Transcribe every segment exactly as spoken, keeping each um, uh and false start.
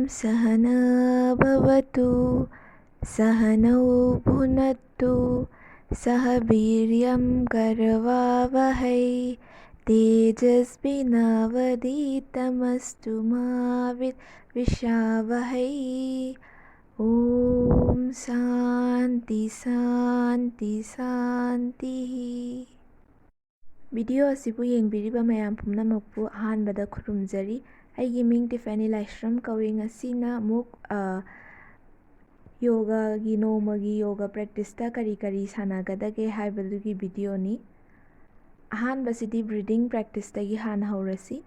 सहना भवतु, सहनौ भुनक्तु, सह वीर्यं करवावहै, तेजस्विनावधीतमस्तु मा विद्विषावहै। ॐ शान्ति शान्ति शान्तिः। ꯚꯤꯗꯤꯑꯣ ꯑꯁꯤꯕꯨ ꯌꯦꯡꯕꯤꯔꯤꯕ ꯃꯌꯥꯝ ꯄꯨꯝꯅꯃꯛꯄꯨ ꯑꯍꯥꯟꯕꯗ ꯈꯨꯔꯨꯝꯖꯔꯤ꯫ ꯑꯩꯒꯤ ꯃꯤꯡ ꯇꯤꯐꯦꯅꯤ ꯂꯥꯏꯁ꯭ꯔꯝ ꯀꯧꯏ꯫ ꯉꯁꯤꯅ ꯑꯃꯨꯛ, ꯑ, ꯌꯣꯒꯥꯒꯤ, ꯅꯣꯡꯃꯒꯤ ꯌꯣꯒꯥ ꯄ꯭ꯔꯦꯛꯇꯤꯁꯇ ꯀꯔꯤ ꯀꯔꯤ ꯁꯥꯟꯅꯒꯗꯒꯦ ꯍꯥꯏꯕꯗꯨꯒꯤ ꯚꯤꯗꯤꯑꯣꯅꯤ꯫ ꯑꯍꯥꯟꯕꯁꯤꯗꯤ ꯕ꯭ꯔꯤꯗꯤꯡ ꯄ꯭ꯔꯦꯛꯇꯤꯁꯇꯒꯤ ꯍꯥꯟꯅ ꯍꯧꯔꯁꯤ꯫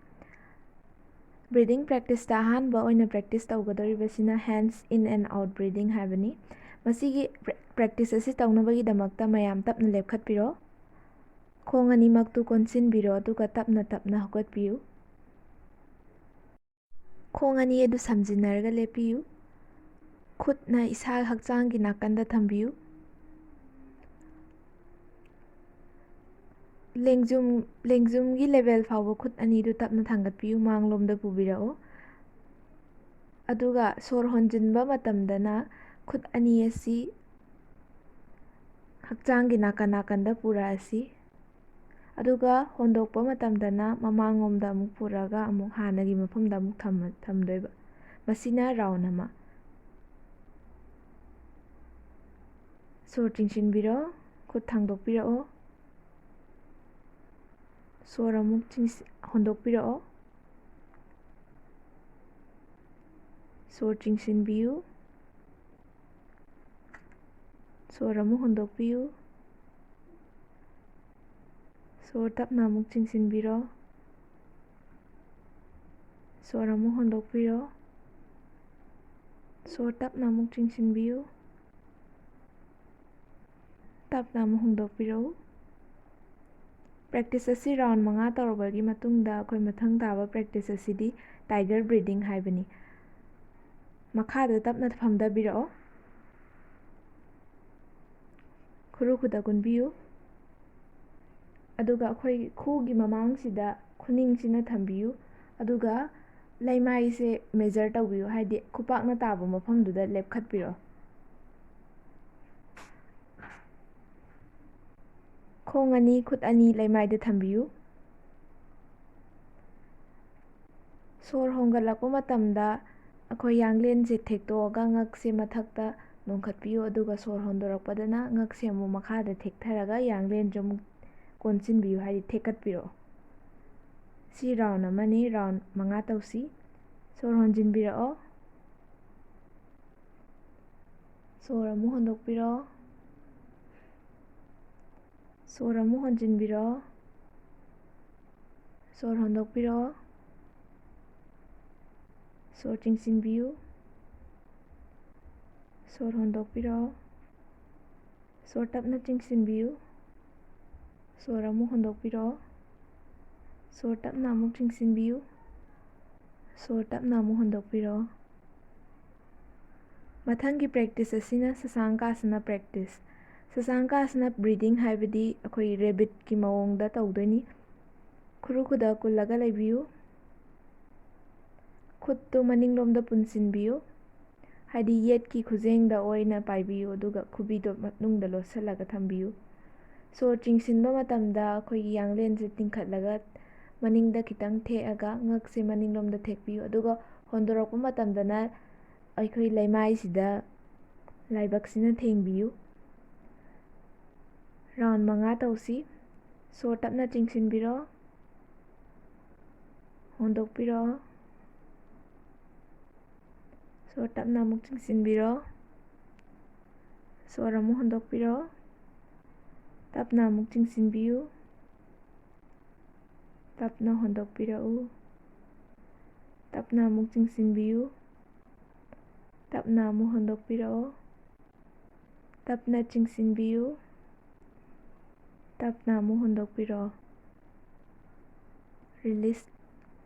ꯕ꯭ꯔꯤꯗꯤꯡ ꯄ꯭ꯔꯦꯛꯇꯤꯁꯇ ꯑꯍꯥꯟꯕ ꯑꯣꯏꯅ ꯄ꯭ꯔꯦꯛꯇꯤꯁ ꯇꯧꯒꯗꯧꯔꯤꯕꯁꯤꯅ hens in and out breeding ꯍꯥꯏꯕꯅꯤ꯫ ꯃꯁꯤꯒꯤ ꯄ꯭ꯔꯦ-, ꯄ꯭ꯔꯦꯛꯇꯤꯁ ꯑꯁꯤ ꯇꯧꯅꯕꯒꯤꯗꯃꯛꯇ ꯃꯌꯥꯝ ꯇꯞꯅ ꯂꯦꯞꯈꯠꯄꯤꯔꯣ꯫ ꯈꯣꯡ ꯑꯅꯤꯃꯛꯇꯨ ꯀꯣꯟꯁꯤꯟꯕꯤꯔꯣ, ꯑꯗꯨꯒ ꯇꯞꯅ ꯇꯞꯅ ꯍꯧꯒꯠꯄꯤꯌꯨ꯫ ꯈꯣꯡ ꯑꯅꯤ ꯑꯗꯨ ꯁꯝꯖꯤꯟꯅꯔꯒ ꯂꯦꯞꯄꯤꯌꯨ꯫ ꯈꯨꯠꯅ ꯏꯁꯥ ꯍꯛꯆꯥꯡꯒꯤ ꯅꯥꯀꯟꯗ ꯊꯝꯕꯤꯌꯨ꯫ ꯂꯦꯡꯖꯨꯝ, ꯂꯦꯡꯖꯨꯝꯒꯤ ꯂꯦꯚꯦꯜ ꯐꯥꯎꯕ ꯈꯨꯠ ꯑꯅꯤꯗꯨ ꯇꯞꯅ ꯊꯥꯡꯒꯠꯄꯤꯌꯨ, ꯃꯥꯡꯂꯣꯝꯗ ꯄꯨꯕꯤꯔꯛꯎ꯫ ꯑꯗꯨꯒ ꯁꯣꯔ ꯍꯣꯟꯖꯤꯟꯕ ꯃꯇꯝꯗꯅ ꯈꯨꯠ ꯑꯅꯤ ꯑꯁꯤ ꯍꯛꯆꯥꯡꯒꯤ ꯅꯥꯀꯟ ꯅꯥꯀꯟꯗ ꯄꯨꯔꯛꯑꯁꯤ꯫ ꯑꯗꯨꯒ ꯍꯣꯟꯗꯣꯛꯄ ꯃꯇꯝꯗꯅ ꯃꯃꯥꯡꯂꯣꯝꯗ ꯑꯃꯨꯛ ꯄꯨꯔꯛꯑꯒ ꯑꯃꯨꯛ ꯍꯥꯟꯅꯒꯤ ꯃꯐꯝꯗ ꯑꯃꯨꯛ ꯊꯝꯃ-, ꯊꯝꯗꯣꯏꯕ꯫ ꯃꯁꯤꯅ ꯔꯥꯎꯟ ꯑꯃ꯫ ꯁꯣꯔ ꯆꯤꯡꯁꯤꯟꯕꯤꯔꯣ, ꯈꯨꯠ ꯊꯥꯡꯗꯣꯛꯄꯤꯔꯛꯑꯣ꯫ ꯁꯣꯔ ꯑꯃꯨꯛ ꯆꯤꯡꯁꯤ-, ꯍꯣꯟꯗꯣꯛꯄꯤꯔꯛꯑꯣ꯫ ꯁꯣꯔ ꯆꯤꯡꯁꯤꯟꯕꯤꯌꯨ꯫ ꯁꯣꯔ ꯑꯃꯨꯛ ꯍꯣꯟꯗꯣꯛꯄꯤꯌꯨ꯫ ꯁꯣꯔ ꯇꯞꯅ ꯑꯃꯨꯛ ꯆꯤꯡꯁꯤꯟꯕꯤꯔꯣ꯫ ꯁꯣꯔ ꯑꯃꯨꯛ ꯍꯣꯟꯗꯣꯛꯄꯤꯔꯣ꯫ ꯁꯣꯔ ꯇꯞꯅ ꯑꯃꯨꯛ ꯆꯤꯡꯁꯤꯟꯕꯤꯌꯨ꯫ ꯇꯞꯅ ꯑꯃꯨꯛ ꯍꯣꯟꯗꯣꯛꯄꯤꯔꯛꯎ꯫ ꯄ꯭ꯔꯦꯛꯇꯤꯁ ꯑꯁꯤ ꯔꯥꯎꯟ ꯃꯉꯥ ꯇꯧꯔꯕꯒꯤ ꯃꯇꯨꯡꯗ ꯑꯩꯈꯣꯏ ꯃꯊꯪ ꯇꯥꯕ ꯄ꯭ꯔꯦꯛꯇꯤꯁ ꯑꯁꯤꯗꯤ ꯇꯥꯏꯒꯔ ꯕ꯭ꯔꯤꯗꯤꯡ ꯍꯥꯏꯕꯅꯤ꯫ ꯃꯈꯥꯗ ꯇꯞꯅ ꯐꯝꯊꯕꯤꯔꯛꯑꯣ꯫ ꯈꯨꯔꯨ ꯈꯨꯗ ꯀꯨꯟꯕꯤꯌꯨ꯫ ꯑꯗꯨꯒ ꯑꯩꯈꯣꯏ ꯈꯨꯒꯤ ꯃꯃꯥꯡꯁꯤꯗ ꯈꯨꯅꯤꯡꯁꯤꯅ ꯊꯝꯕꯤꯌꯨ꯫ ꯑꯗꯨꯒ ꯂꯩꯃꯥꯏꯁꯦ measure ꯇꯧꯕꯤꯌꯨ, ꯍꯥꯏꯗꯤ ꯈꯨꯄꯥꯛꯅ ꯇꯥꯕ ꯃꯐꯝꯗꯨꯗ ꯂꯦꯞꯈꯠꯄꯤꯔꯣ꯫ ꯈꯣꯡ ꯑꯅꯤ, ꯈꯨꯠ ꯑꯅꯤ ꯂꯩꯃꯥꯏꯗ ꯊꯝꯕꯤꯌꯨ꯫ ꯁꯣꯔ ꯍꯣꯟꯒꯠꯂꯛꯄ ꯃꯇꯝꯗ ꯑꯩꯈꯣꯏ ꯌꯥꯡꯂꯦꯟꯁꯦ ꯊꯦꯛꯇꯣꯛꯑꯒ ꯉꯛꯁꯦ ꯃꯊꯛꯇ ꯅꯣꯟꯈꯠꯄꯤꯌꯨ, ꯑꯗꯨꯒ ꯁꯣꯔ ꯍꯣꯟꯗꯣꯔꯛꯄꯗꯅ ꯉꯛꯁꯦ ꯑꯃꯨꯛ ꯃꯈꯥꯗ ꯊꯦꯛꯊꯔꯒ ꯌꯥꯡꯂꯦꯟꯁꯦ ꯑꯃꯨꯛ ꯀꯣꯟꯁꯤꯟꯕꯤꯌꯨ, ꯍꯥꯏꯗꯤ ꯊꯦꯛꯀꯠꯄꯤꯔꯛꯑꯣ꯫ ꯁꯤ round ꯑꯃꯅꯤ, round ꯃꯉꯥ ꯇꯧꯁꯤ꯫ ꯁꯣꯔ ꯍꯣꯟꯖꯤꯟꯕꯤꯔꯛꯑꯣ꯫ ꯁꯣꯔ ꯑꯃꯨꯛ ꯍꯣꯟꯗꯣꯛꯄꯤꯔꯣ꯫ ꯁꯣꯔ ꯑꯃꯨꯛ ꯍꯣꯟꯖꯤꯟꯕꯤꯔꯣ꯫ ꯁꯣꯔ ꯍꯣꯟꯗꯣꯛꯄꯤꯔꯣ꯫ ꯁꯣꯔ ꯆꯤꯡꯁꯤꯟꯕꯤꯌꯨ꯫ ꯁꯣꯔ ꯍꯣꯟꯗꯣꯛꯄꯤꯔꯣ꯫ ꯁꯣꯔ ꯇꯞꯅ ꯆꯤꯡꯁꯤꯟꯕꯤꯌꯨ꯫ ꯁꯣꯔ ꯑꯃꯨꯛ ꯍꯣꯟꯗꯣꯛꯄꯤꯔꯣ꯫ ꯁꯣꯔ ꯇꯞꯅ ꯑꯃꯨꯛ ꯆꯤꯡꯁꯤꯟꯕꯤꯌꯨ꯫ ꯁꯣꯔ ꯇꯞꯅ ꯑꯃꯨꯛ ꯍꯣꯟꯗꯣꯛꯄꯤꯔꯣ꯫ ꯃꯊꯪꯒꯤ practice ꯑꯁꯤꯅ ꯁꯁꯥꯡꯀꯥꯁꯅ practice꯫ ꯁꯁꯥꯡꯀꯥꯁꯅ breathing ꯍꯥꯏꯕꯗꯤ ꯑꯩꯈꯣꯏ rabbitꯀꯤ ꯃꯑꯣꯡꯗ ꯇꯧꯗꯣꯏꯅꯤ꯫ ꯈꯨꯔꯨ ꯈꯨꯗ ꯀꯨꯜꯂꯒ ꯂꯩꯕꯤꯌꯨ꯫ ꯈꯨꯠꯇꯨ ꯃꯅꯤꯡꯂꯣꯝꯗ ꯄꯨꯟꯁꯤꯟꯕꯤꯌꯨ, ꯍꯥꯏꯗꯤ ꯌꯦꯠꯀꯤ ꯈꯨꯖꯦꯡꯗ ꯑꯣꯏꯅ ꯄꯥꯏꯕꯤꯌꯨ, ꯑꯗꯨꯒ ꯈꯨꯕꯤꯗꯣ ꯃꯅꯨꯡꯗ ꯂꯣꯠꯁꯤꯜꯂꯒ ꯊꯝꯕꯤꯌꯨ꯫ ꯁꯣꯔ ꯆꯤꯡꯁꯤꯟꯕ ꯃꯇꯝꯗ ꯑꯩꯈꯣꯏꯒꯤ ꯌꯥꯡꯂꯦꯟꯁꯦ ꯇꯤꯡꯈꯠꯂꯒ ꯃꯅꯤꯡꯗ ꯈꯤꯇꯪ ꯊꯦꯛꯑꯒ ꯉꯛꯁꯦ ꯃꯅꯤꯡꯂꯣꯝꯗ ꯊꯦꯛꯄꯤꯌꯨ, ꯑꯗꯨꯒ ꯍꯣꯟꯗꯣꯔꯛꯄ ꯃꯇꯝꯗꯅ ꯑꯩꯈꯣꯏ ꯂꯩꯃꯥꯏꯁꯤꯗ ꯂꯥꯏꯕꯛꯁꯤꯅ ꯊꯦꯡꯕꯤꯌꯨ꯫ Round ꯃꯉꯥ ꯇꯧꯁꯤ꯫ ꯁꯣꯔ ꯇꯞꯅ ꯆꯤꯡꯁꯤꯟꯕꯤꯔꯣ, ꯍꯣꯟꯗꯣꯛꯄꯤꯔꯣ꯫ ꯁꯣꯔ ꯇꯞꯅ ꯑꯃꯨꯛ ꯆꯤꯡꯁꯤꯟꯕꯤꯔꯣ꯫ ꯁꯣꯔ ꯑꯃꯨꯛ ꯍꯣꯟꯗꯣꯛꯄꯤꯔꯣ꯫ ꯇꯞꯅ ꯑꯃꯨꯛ ꯆꯤꯡꯁꯤꯟꯕꯤꯌꯨ꯫ ꯇꯞꯅ ꯍꯣꯟꯗꯣꯛꯄꯤꯔꯛꯎ꯫ ꯇꯞꯅ ꯑꯃꯨꯛ ꯆꯤꯡꯁꯤꯟꯕꯤꯌꯨ꯫ ꯇꯞꯅ ꯑꯃꯨꯛ ꯍꯣꯟꯗꯣꯛꯄꯤꯔꯛꯑꯣ꯫ ꯇꯞꯅ ꯆꯤꯡꯁꯤꯟꯕꯤꯌꯨ꯫ ꯇꯞꯅ ꯑꯃꯨꯛ ꯍꯣꯟꯗꯣꯛꯄꯤꯔꯛꯑꯣ꯫ Release꯫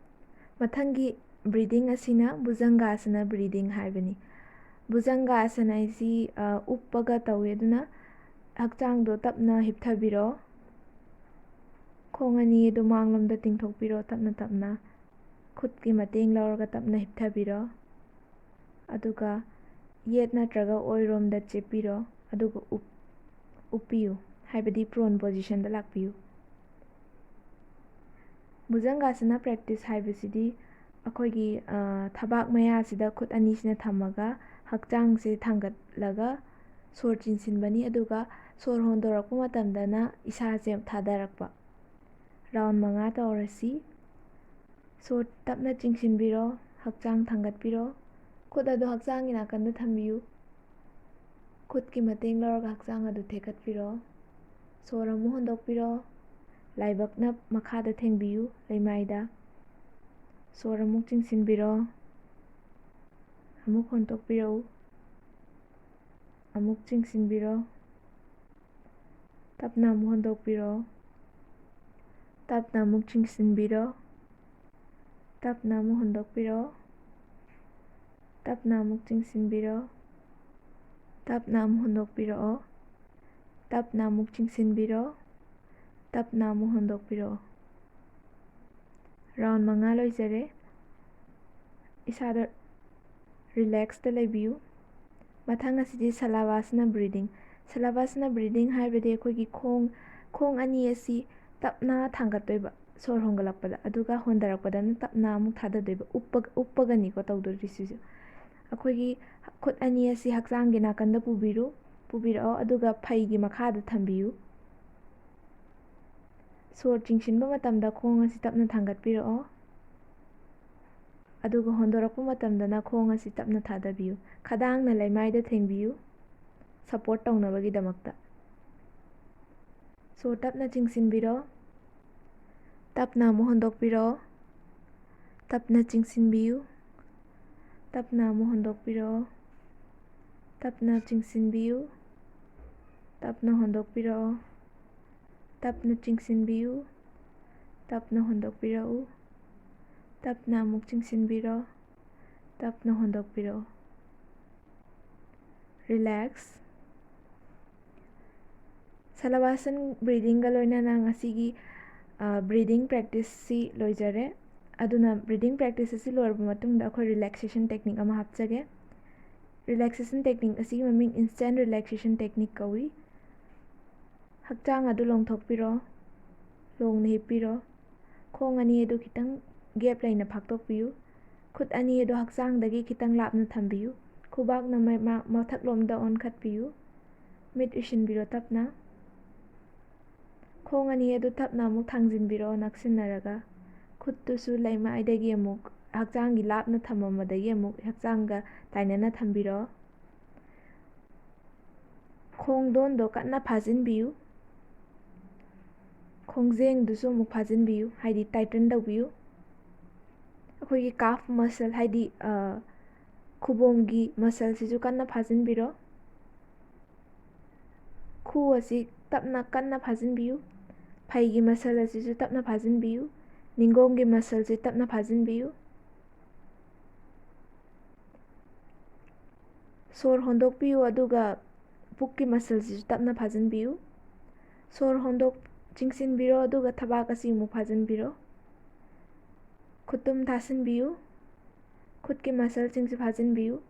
ꯃꯊꯪꯒꯤ breathing ꯑꯁꯤꯅ ꯚꯨꯖꯪꯒꯥꯁꯅ breathing ꯍꯥꯏꯕꯅꯤ꯫ ꯚꯨꯖꯪꯒꯥꯁꯅ ꯍꯥꯏꯁꯤ, ꯑ, ꯎꯞꯄꯒ ꯇꯧꯏ, ꯑꯗꯨꯅ ꯍꯛꯆꯥꯡꯗꯣ ꯇꯞꯅ ꯍꯤꯞꯊꯕꯤꯔꯣ꯫ ꯈꯣꯡ ꯑꯅꯤ ꯑꯗꯨ ꯃꯥꯡꯂꯣꯝꯗ ꯇꯤꯡꯊꯣꯛꯄꯤꯔꯣ ꯇꯞꯅ ꯇꯞꯅ꯫ ꯈꯨꯠꯀꯤ ꯃꯇꯦꯡ ꯂꯧꯔꯒ ꯇꯞꯅ ꯍꯤꯞꯊꯕꯤꯔꯣ꯫ ꯑꯗꯨꯒ ꯌꯦꯠ ꯅꯠꯇ꯭ꯔꯒ ꯑꯣꯏꯔꯣꯝꯗ ꯆꯦꯞꯄꯤꯔꯣ꯫ ꯑꯗꯨꯒ ꯎꯞ-, ꯎꯞꯄꯤꯌꯨ, ꯍꯥꯏꯕꯗꯤ prone positionꯗ ꯂꯥꯛꯄꯤꯌꯨ꯫ ꯚꯨꯖꯪꯒꯥꯁꯅ practice ꯍꯥꯏꯕꯁꯤꯗꯤ ꯑꯩꯈꯣꯏꯒꯤ, ꯑ, ꯊꯕꯥꯛ ꯃꯌꯥꯁꯤꯗ ꯈꯨꯠ ꯑꯅꯤꯁꯤꯅ ꯊꯝꯃꯒ ꯍꯛꯆꯥꯡꯁꯦ ꯊꯥꯡꯒꯠꯂꯒ ꯁꯣꯔ ꯆꯤꯡꯁꯤꯟꯕꯅꯤ, ꯑꯗꯨꯒ ꯁꯣꯔ ꯍꯣꯟꯗꯣꯔꯛꯄ ꯃꯇꯝꯗꯅ ꯏꯁꯥꯁꯦ ꯊꯥꯗꯔꯛꯄ꯫ Round ꯃꯉꯥ ꯇꯧꯔꯁꯤ꯫ ꯁꯣꯔ ꯇꯞꯅ ꯆꯤꯡꯁꯤꯟꯕꯤꯔꯣ, ꯍꯛꯆꯥꯡ ꯊꯥꯡꯒꯠꯄꯤꯔꯣ꯫ ꯈꯨꯠ ꯑꯗꯨ ꯍꯛꯆꯥꯡꯒꯤ ꯅꯥꯀꯟꯗ ꯊꯝꯕꯤꯌꯨ꯫ ꯈꯨꯠꯀꯤ ꯃꯇꯦꯡ ꯂꯧꯔꯒ ꯍꯛꯆꯥꯡ ꯑꯗꯨ ꯊꯦꯛꯀꯠꯄꯤꯔꯣ꯫ ꯁꯣꯔ ꯑꯃꯨꯛ ꯍꯣꯟꯗꯣꯛꯄꯤꯔꯣ꯫ ꯂꯥꯏꯕꯛꯅ ꯃꯈꯥꯗ ꯊꯦꯡꯕꯤꯌꯨ, ꯂꯩꯃꯥꯏꯗ꯫ ꯁꯣꯔ ꯑꯃꯨꯛ ꯆꯤꯡꯁꯤꯟꯕꯤꯔꯣ꯫ ꯑꯃꯨꯛ ꯍꯣꯟꯗꯣꯛꯄꯤꯔꯛꯎ꯫ ꯑꯃꯨꯛ ꯆꯤꯡꯁꯤꯟꯕꯤꯔꯣ꯫ ꯇꯞꯅ ꯑꯃꯨꯛ ꯍꯣꯟꯗꯣꯛꯄꯤꯔꯣ꯫ ꯇꯞꯅ ꯑꯃꯨꯛ ꯆꯤꯡꯁꯤꯟꯕꯤꯔꯣ꯫ ꯇꯞꯅ ꯑꯃꯨꯛ ꯍꯣꯟꯗꯣꯛꯄꯤꯔꯣ꯫ ꯇꯞꯅ ꯑꯃꯨꯛ ꯆꯤꯡꯁꯤꯟꯕꯤꯔꯣ꯫ ꯇꯞꯅ ꯑꯃꯨꯛ ꯍꯣꯟꯗꯣꯛꯄꯤꯔꯛꯑꯣ꯫ ꯇꯞꯅ ꯑꯃꯨꯛ ꯆꯤꯡꯁꯤꯟꯕꯤꯔꯣ꯫ ꯇꯞꯅ ꯑꯃꯨꯛ ꯍꯣꯟꯗꯣꯛꯄꯤꯔꯛꯑꯣ꯫ Round ꯃꯉꯥ ꯂꯣꯏꯖꯔꯦ꯫ ꯏꯁꯥꯗ relaxꯇ ꯂꯩꯕꯤꯌꯨ꯫ ꯃꯊꯪ ꯑꯁꯤꯗꯤ ꯁꯂꯚꯥꯁꯅ breathing꯫ ꯁꯂꯚꯥꯁꯅ breathing ꯍꯥꯏꯕꯗꯤ ꯑꯩꯈꯣꯏꯒꯤ ꯈꯣꯡ, ꯈꯣꯡ ꯑꯅꯤ ꯑꯁꯤ ꯇꯞꯅ ꯊꯥꯡꯒꯠꯇꯣꯏꯕ ꯁꯣꯔ ꯍꯣꯟꯒꯠꯂꯛꯄꯗ, ꯑꯗꯨꯒ ꯍꯣꯟꯊꯔꯛꯄꯗꯅ ꯇꯞꯅ ꯑꯃꯨꯛ ꯊꯥꯗꯗꯣꯏꯕ, ꯎꯞꯄ-, ꯎꯞꯄꯒꯅꯤꯀꯣ ꯇꯧꯗꯣꯔꯤꯁꯤꯁꯨ꯫ ꯑꯩꯈꯣꯏꯒꯤ ꯈꯨꯠ ꯑꯅꯤ ꯑꯁꯤ ꯍꯛꯆꯥꯡꯒꯤ ꯅꯥꯀꯟꯗ ꯄꯨꯕꯤꯔꯨ, ꯄꯨꯕꯤꯔꯛꯑꯣ, ꯑꯗꯨꯒ ꯐꯩꯒꯤ ꯃꯈꯥꯗ ꯊꯝꯕꯤꯌꯨ꯫ ꯁꯣꯔ ꯆꯤꯡꯁꯤꯟꯕ ꯃꯇꯝꯗ ꯈꯣꯡ ꯑꯁꯤ ꯇꯞꯅ ꯊꯥꯡꯒꯠꯄꯤꯔꯛꯑꯣ, ꯑꯗꯨꯒ ꯍꯣꯟꯗꯣꯔꯛꯄ ꯃꯇꯝꯗꯅ ꯈꯣꯡ ꯑꯁꯤ ꯇꯞꯅ ꯊꯥꯗꯕꯤꯌꯨ꯫ ꯈꯗꯥꯡꯅ ꯂꯩꯃꯥꯏꯗ ꯊꯦꯡꯕꯤꯌꯨ, support ꯇꯧꯅꯕꯒꯤꯗꯃꯛꯇ꯫ ꯁꯣꯔ ꯇꯞꯅ ꯆꯤꯡꯁꯤꯟꯕꯤꯔꯣ, ꯇꯞꯅ ꯑꯃꯨꯛ ꯍꯣꯟꯗꯣꯛꯄꯤꯔꯣ, ꯇꯞꯅ ꯆꯤꯡꯁꯤꯟꯕꯤꯌꯨ, ꯇꯞꯅ ꯑꯃꯨꯛ ꯍꯣꯟꯗꯣꯛꯄꯤꯔꯣ, ꯇꯞꯅ ꯆꯤꯡꯁꯤꯟꯕꯤꯌꯨ, ꯇꯞꯅ ꯍꯣꯟꯗꯣꯛꯄꯤꯔꯛꯑꯣ, ꯇꯞꯅ ꯆꯤꯡꯁꯤꯟꯕꯤꯌꯨ, ꯇꯞꯅ ꯍꯣꯟꯗꯣꯛꯄꯤꯔꯛꯎ, ꯇꯞꯅ ꯑꯃꯨꯛ ꯆꯤꯡꯁꯤꯟꯕꯤꯔꯣ, ꯇꯞꯅ ꯍꯣꯟꯗꯣꯛꯄꯤꯔꯛꯑꯣ꯫ Relax꯫ ꯁꯂꯚꯥꯁꯟ breathingꯒ ꯂꯣꯏꯅꯅ ꯉꯁꯤꯒꯤ, ꯑ, breathing practiceꯁꯤ ꯂꯣꯏꯖꯔꯦ꯫ ꯑꯗꯨꯅ, breathing practice ꯑꯁꯤ ꯂꯣꯏꯔꯕ ꯃꯇꯨꯡꯗ ꯑꯩꯈꯣꯏ relaxation technique ꯑꯃ ꯍꯥꯞꯆꯒꯦ꯫ Relaxation technique ꯑꯁꯤꯒꯤ ꯃꯃꯤꯡ instant relaxation technique ꯀꯧꯏ꯫ ꯍꯛꯆꯥꯡ ꯑꯗꯨ ꯂꯣꯡꯊꯣꯛꯄꯤꯔꯣ꯫ ꯂꯣꯡꯅ ꯍꯤꯞꯄꯤꯔꯣ꯫ ꯈꯣꯡ ꯑꯅꯤ ꯑꯗꯨ ꯈꯤꯇꯪ gap ꯂꯩꯅ ꯐꯥꯛꯇꯣꯛꯄꯤꯌꯨ꯫ ꯈꯨꯠ ꯑꯅꯤ ꯑꯗꯨ ꯍꯛꯆꯥꯡꯗꯒꯤ ꯈꯤꯇꯪ ꯂꯥꯞꯅ ꯊꯝꯕꯤꯌꯨ꯫ ꯈꯨꯕꯥꯛꯅ ꯃ-, ꯃ-, ꯃꯊꯛꯂꯣꯝꯗ ꯑꯣꯟꯈꯠꯄꯤꯌꯨ꯫ ꯃꯤꯠ ꯎꯏꯁꯤꯟꯕꯤꯔꯣ ꯇꯞꯅ꯫ ꯈꯣꯡ ꯑꯅꯤ ꯑꯗꯨ ꯇꯞꯅ ꯑꯃꯨꯛ ꯊꯥꯡꯖꯤꯟꯕꯤꯔꯣ ꯅꯛꯁꯤꯟꯅꯔꯒ꯫ ꯈꯨꯠꯇꯨꯁꯨ ꯂꯩꯃꯥꯏꯗꯒꯤ ꯑꯃꯨꯛ ꯍꯛꯆꯥꯡꯒꯤ ꯂꯥꯞꯅ ꯊꯝꯃꯝꯕꯗꯒꯤ ꯑꯃꯨꯛ ꯍꯛꯆꯥꯡꯒ ꯇꯥꯏꯅꯅ ꯊꯝꯕꯤꯔꯣ꯫ ꯈꯣꯡꯗꯣꯟꯗꯣ ꯀꯟꯅ ꯐꯥꯖꯤꯟꯕꯤꯌꯨ꯫ ꯈꯣꯡꯖꯦꯡꯗꯨꯁꯨ ꯑꯃꯨꯛ ꯐꯥꯖꯤꯟꯕꯤꯌꯨ, ꯍꯥꯏꯗꯤ tighten ꯇꯧꯕꯤꯌꯨ꯫ ꯑꯩꯈꯣꯏꯒꯤ calf muscle, ꯍꯥꯏꯗꯤ, ꯑ, ꯈꯨꯕꯣꯝꯒꯤ muscle ꯁꯤꯁꯨ ꯀꯟꯅ ꯐꯥꯖꯤꯟꯕꯤꯔꯣ꯫ ꯈꯨ ꯑꯁꯤ ꯇꯞꯅ ꯀꯟꯅ ꯐꯥꯖꯤꯟꯕꯤꯌꯨ꯫ ꯐꯩꯒꯤ muscle ꯑꯁꯤꯁꯨ ꯇꯞꯅ ꯐꯥꯖꯤꯟꯕꯤꯌꯨ꯫ ꯅꯤꯡꯒꯣꯡꯒꯤ muscle ꯁꯤ ꯇꯞꯅ ꯐꯥꯖꯤꯟꯕꯤꯌꯨ꯫ ꯁꯣꯔ ꯍꯣꯟꯗꯣꯛꯄꯤꯌꯨ, ꯑꯗꯨꯒ ꯄꯨꯛꯀꯤ muscle ꯁꯤꯁꯨ ꯇꯞꯅ ꯐꯥꯖꯤꯟꯕꯤꯌꯨ꯫ ꯁꯣꯔ ꯍꯣꯟꯗꯣꯛ-, ꯆꯤꯡꯁꯤꯟꯕꯤꯔꯣ, ꯑꯗꯨꯒ ꯊꯕꯥꯛ ꯑꯁꯤ ꯑꯃꯨꯛ ꯐꯥꯖꯤꯟꯕꯤꯔꯣ꯫ ꯈꯨꯇꯨꯝ ꯊꯥꯁꯤꯟꯕꯤꯌꯨ꯫ ꯈꯨꯠꯀꯤ muscle ꯁꯤꯡꯁꯨ ꯐꯥꯖꯤꯟꯕꯤꯌꯨ꯫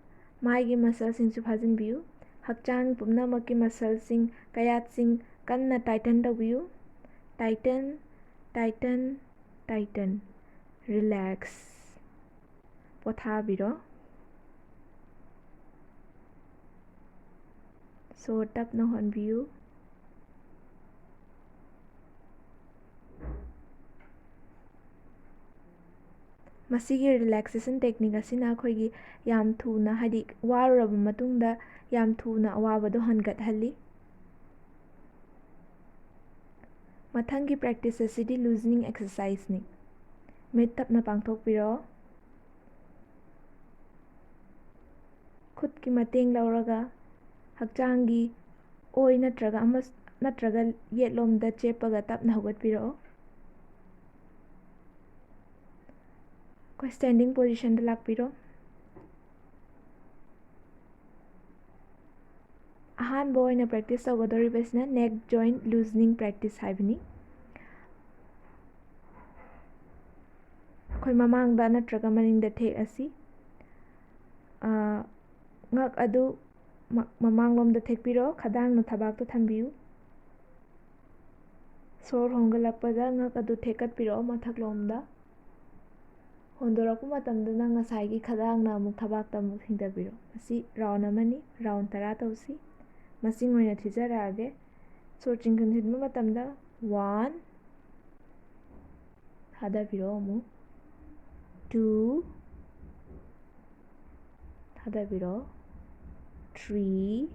ꯃꯥꯏꯒꯤ muscle ꯁꯤꯡꯁꯨ ꯐꯥꯖꯤꯟꯕꯤꯌꯨ꯫ ꯍꯛꯆꯥꯡ ꯄꯨꯝꯅꯃꯛꯀꯤ muscle ꯁꯤꯡ, ꯀꯌꯥꯠꯁꯤꯡ ꯀꯟꯅ tighten ꯇꯧꯕꯤꯌꯨ꯫ Tighten, tighten, tighten꯫ Relax꯫ ꯄꯣꯊꯥꯕꯤꯔꯣ꯫ ꯁꯣꯔ ꯇꯞꯅ ꯍꯣꯟꯕꯤꯌꯨ꯫ ꯃꯁꯤꯒꯤ relaxation technique ꯑꯁꯤꯅ ꯑꯩꯈꯣꯏꯒꯤ ꯌꯥꯝ ꯊꯨꯅ, ꯍꯥꯏꯗꯤ ꯋꯥꯔꯨꯔꯕ ꯃꯇꯨꯡꯗ ꯌꯥꯝ ꯊꯨꯅ ꯑꯋꯥꯕꯗꯣ ꯍꯟꯒꯠꯍꯜꯂꯤ꯫ ꯃꯊꯪꯒꯤ practice ꯑꯁꯤꯗꯤ loosening exercise ꯅꯤ꯫ ꯃꯤꯠ ꯇꯞꯅ ꯄꯥꯡꯊꯣꯛꯄꯤꯔꯣ꯫ ꯈꯨꯠꯀꯤ ꯃꯇꯦꯡ ꯂꯧꯔꯒ ꯍꯛꯆꯥꯡꯒꯤ ꯑꯣꯏ ꯅꯠꯇ꯭ꯔꯒ ꯑꯃ, ꯅꯠꯇ꯭ꯔꯒ ꯌꯦꯠꯂꯣꯝꯗ ꯆꯦꯞꯄꯒ ꯇꯞꯅ ꯍꯧꯒꯠꯄꯤꯔꯛꯑꯣ꯫ ꯑꯩꯈꯣꯏ standing position ꯗ ꯂꯥꯛꯄꯤꯔꯣ꯫ ꯑꯍꯥꯟꯕ ꯑꯣꯏꯅ practice ꯇꯧꯒꯗꯧꯔꯤꯕꯁꯤꯅ neck joint loosening practice ꯍꯥꯏꯕꯅꯤ꯫ ꯑꯩꯈꯣꯏ ꯃꯃꯥꯡꯗ ꯅꯠꯇ꯭ꯔꯒ ꯃꯅꯤꯡꯗ ꯊꯦꯛ ꯑꯁꯤ꯫ ꯑ, ꯉꯛ ꯑꯗꯨ ꯃ-, ꯃꯃꯥꯡꯂꯣꯝꯗ ꯊꯦꯛꯄꯤꯔꯣ, ꯈꯗꯥꯡꯅ ꯊꯕꯥꯛꯇ ꯊꯝꯕꯤꯌꯨ꯫ ꯁꯣꯔ ꯍꯣꯟꯒꯠꯂꯛꯄꯗ ꯉꯛ ꯑꯗꯨ ꯊꯦꯛꯀꯠꯄꯤꯔꯛꯑꯣ ꯃꯊꯛꯂꯣꯝꯗ꯫ ꯍꯣꯟꯗꯣꯔꯛꯄ ꯃꯇꯝꯗꯅ ꯉꯁꯥꯏꯒꯤ ꯈꯗꯥꯡꯅ ꯑꯃꯨꯛ ꯊꯕꯥꯛꯇ ꯑꯃꯨꯛ ꯊꯤꯡꯊꯕꯤꯔꯣ꯫ ꯃꯁꯤ round ꯑꯃꯅꯤ, round ꯇꯔꯥ ꯇꯧꯁꯤ꯫ ꯃꯁꯤꯡ ꯑꯣꯏꯅ ꯊꯤꯖꯔꯛꯑꯒꯦ꯫ ꯁꯣꯔ ꯆꯤꯡꯁꯤꯟꯕ ꯃꯇꯝꯗ one, ꯊꯥꯗꯕꯤꯔꯣ ꯑꯃꯨꯛ, two, ꯊꯥꯗꯕꯤꯔꯣ, three,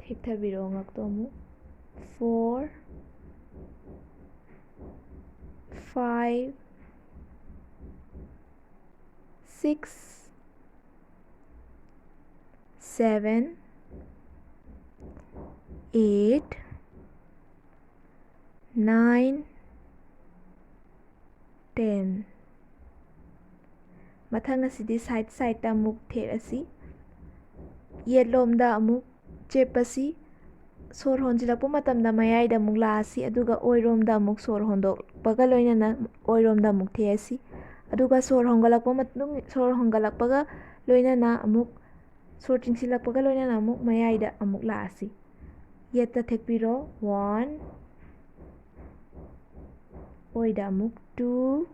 ꯊꯦꯛꯊꯕꯤꯔꯣ ꯉꯛꯇꯣ ꯑꯃꯨꯛ, four, five, six, seven, eight, nine, ten꯫ ꯃꯊꯪ ꯑꯁꯤꯗꯤ side sideꯇ ꯑꯃꯨꯛ ꯊꯦꯛ ꯑꯁꯤ꯫ ꯌꯦꯠꯂꯣꯝꯗ ꯑꯃꯨꯛ ꯆꯦꯞ ꯑꯁꯤ꯫ ꯁꯣꯔ ꯍꯣꯟꯖꯤꯜꯂꯛꯄ ꯃꯇꯝꯗ ꯃꯌꯥꯏꯗ ꯑꯃꯨꯛ ꯂꯥꯛ ꯑꯁꯤ, ꯑꯗꯨꯒ ꯑꯣꯏꯔꯣꯝꯗ ꯑꯃꯨꯛ ꯁꯣꯔ ꯍꯣꯟꯗꯣꯛꯄꯒ ꯂꯣꯏꯅꯅ ꯑꯣꯏꯔꯣꯝꯗ ꯑꯃꯨꯛ ꯊꯦꯛ ꯑꯁꯤ꯫ ꯑꯗꯨꯒ ꯁꯣꯔ ꯍꯣꯟꯒꯠꯂꯛꯄ ꯃꯇꯨꯡ, ꯁꯣꯔ ꯍꯣꯟꯒꯠꯂꯛꯄꯒ ꯂꯣꯏꯅꯅ ꯑꯃꯨꯛ, ꯁꯣꯔ ꯆꯤꯡꯁꯤꯜꯂꯛꯄꯒ ꯂꯣꯏꯅꯅ ꯑꯃꯨꯛ ꯃꯌꯥꯏꯗ ꯑꯃꯨꯛ ꯂꯥꯛ ꯑꯁꯤ꯫ ꯌꯦꯠꯇ ꯊꯦꯛꯄꯤꯔꯣ, one, ꯑꯣꯏꯗ ꯑꯃꯨꯛ two,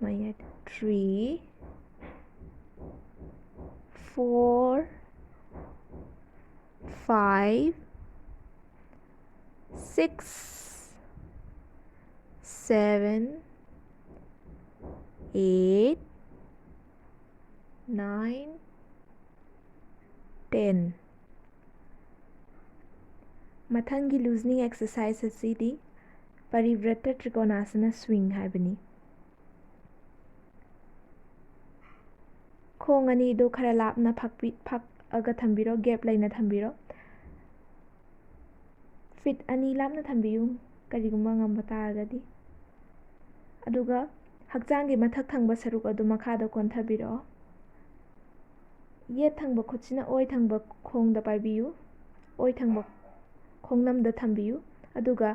ꯃꯌꯥꯏꯗ three, four, five, six, seven, eight, nine, ten꯫ ꯃꯊꯪꯒꯤ loosening exercise ꯑꯁꯤꯗꯤ ꯄꯔꯤꯕ꯭ꯔꯠꯇ ꯇ꯭ꯔꯤꯀꯣꯅꯥꯁꯅ swing ꯍꯥꯏꯕꯅꯤ꯫ ꯈꯣꯡ ꯑꯅꯤꯗꯨ ꯈꯔ ꯂꯥꯞꯅ ꯐꯛꯄꯤ-, ꯐꯛꯑꯒ ꯊꯝꯕꯤꯔꯣ, gap ꯂꯩꯅ ꯊꯝꯕꯤꯔꯣ꯫ Feet ꯑꯅꯤ ꯂꯥꯞꯅ ꯊꯝꯕꯤꯌꯨ, ꯀꯔꯤꯒꯨꯝꯕ ꯉꯝꯕ ꯇꯥꯔꯒꯗꯤ꯫ ꯑꯗꯨꯒ ꯍꯛꯆꯥꯡꯒꯤ ꯃꯊꯛ ꯊꯪꯕ ꯁꯔꯨꯛ ꯑꯗꯨ ꯃꯈꯥꯗ ꯀꯣꯟꯊꯕꯤꯔꯛꯑꯣ꯫ ꯌꯦꯠ ꯊꯪꯕ ꯈꯨꯠꯁꯤꯅ ꯑꯣꯏ ꯊꯪꯕ ꯈꯣꯡꯗ ꯄꯥꯏꯕꯤꯌꯨ, ꯑꯣꯏ ꯊꯪꯕ ꯈꯣꯡꯅꯝꯗ ꯊꯝꯕꯤꯌꯨ, ꯑꯗꯨꯒ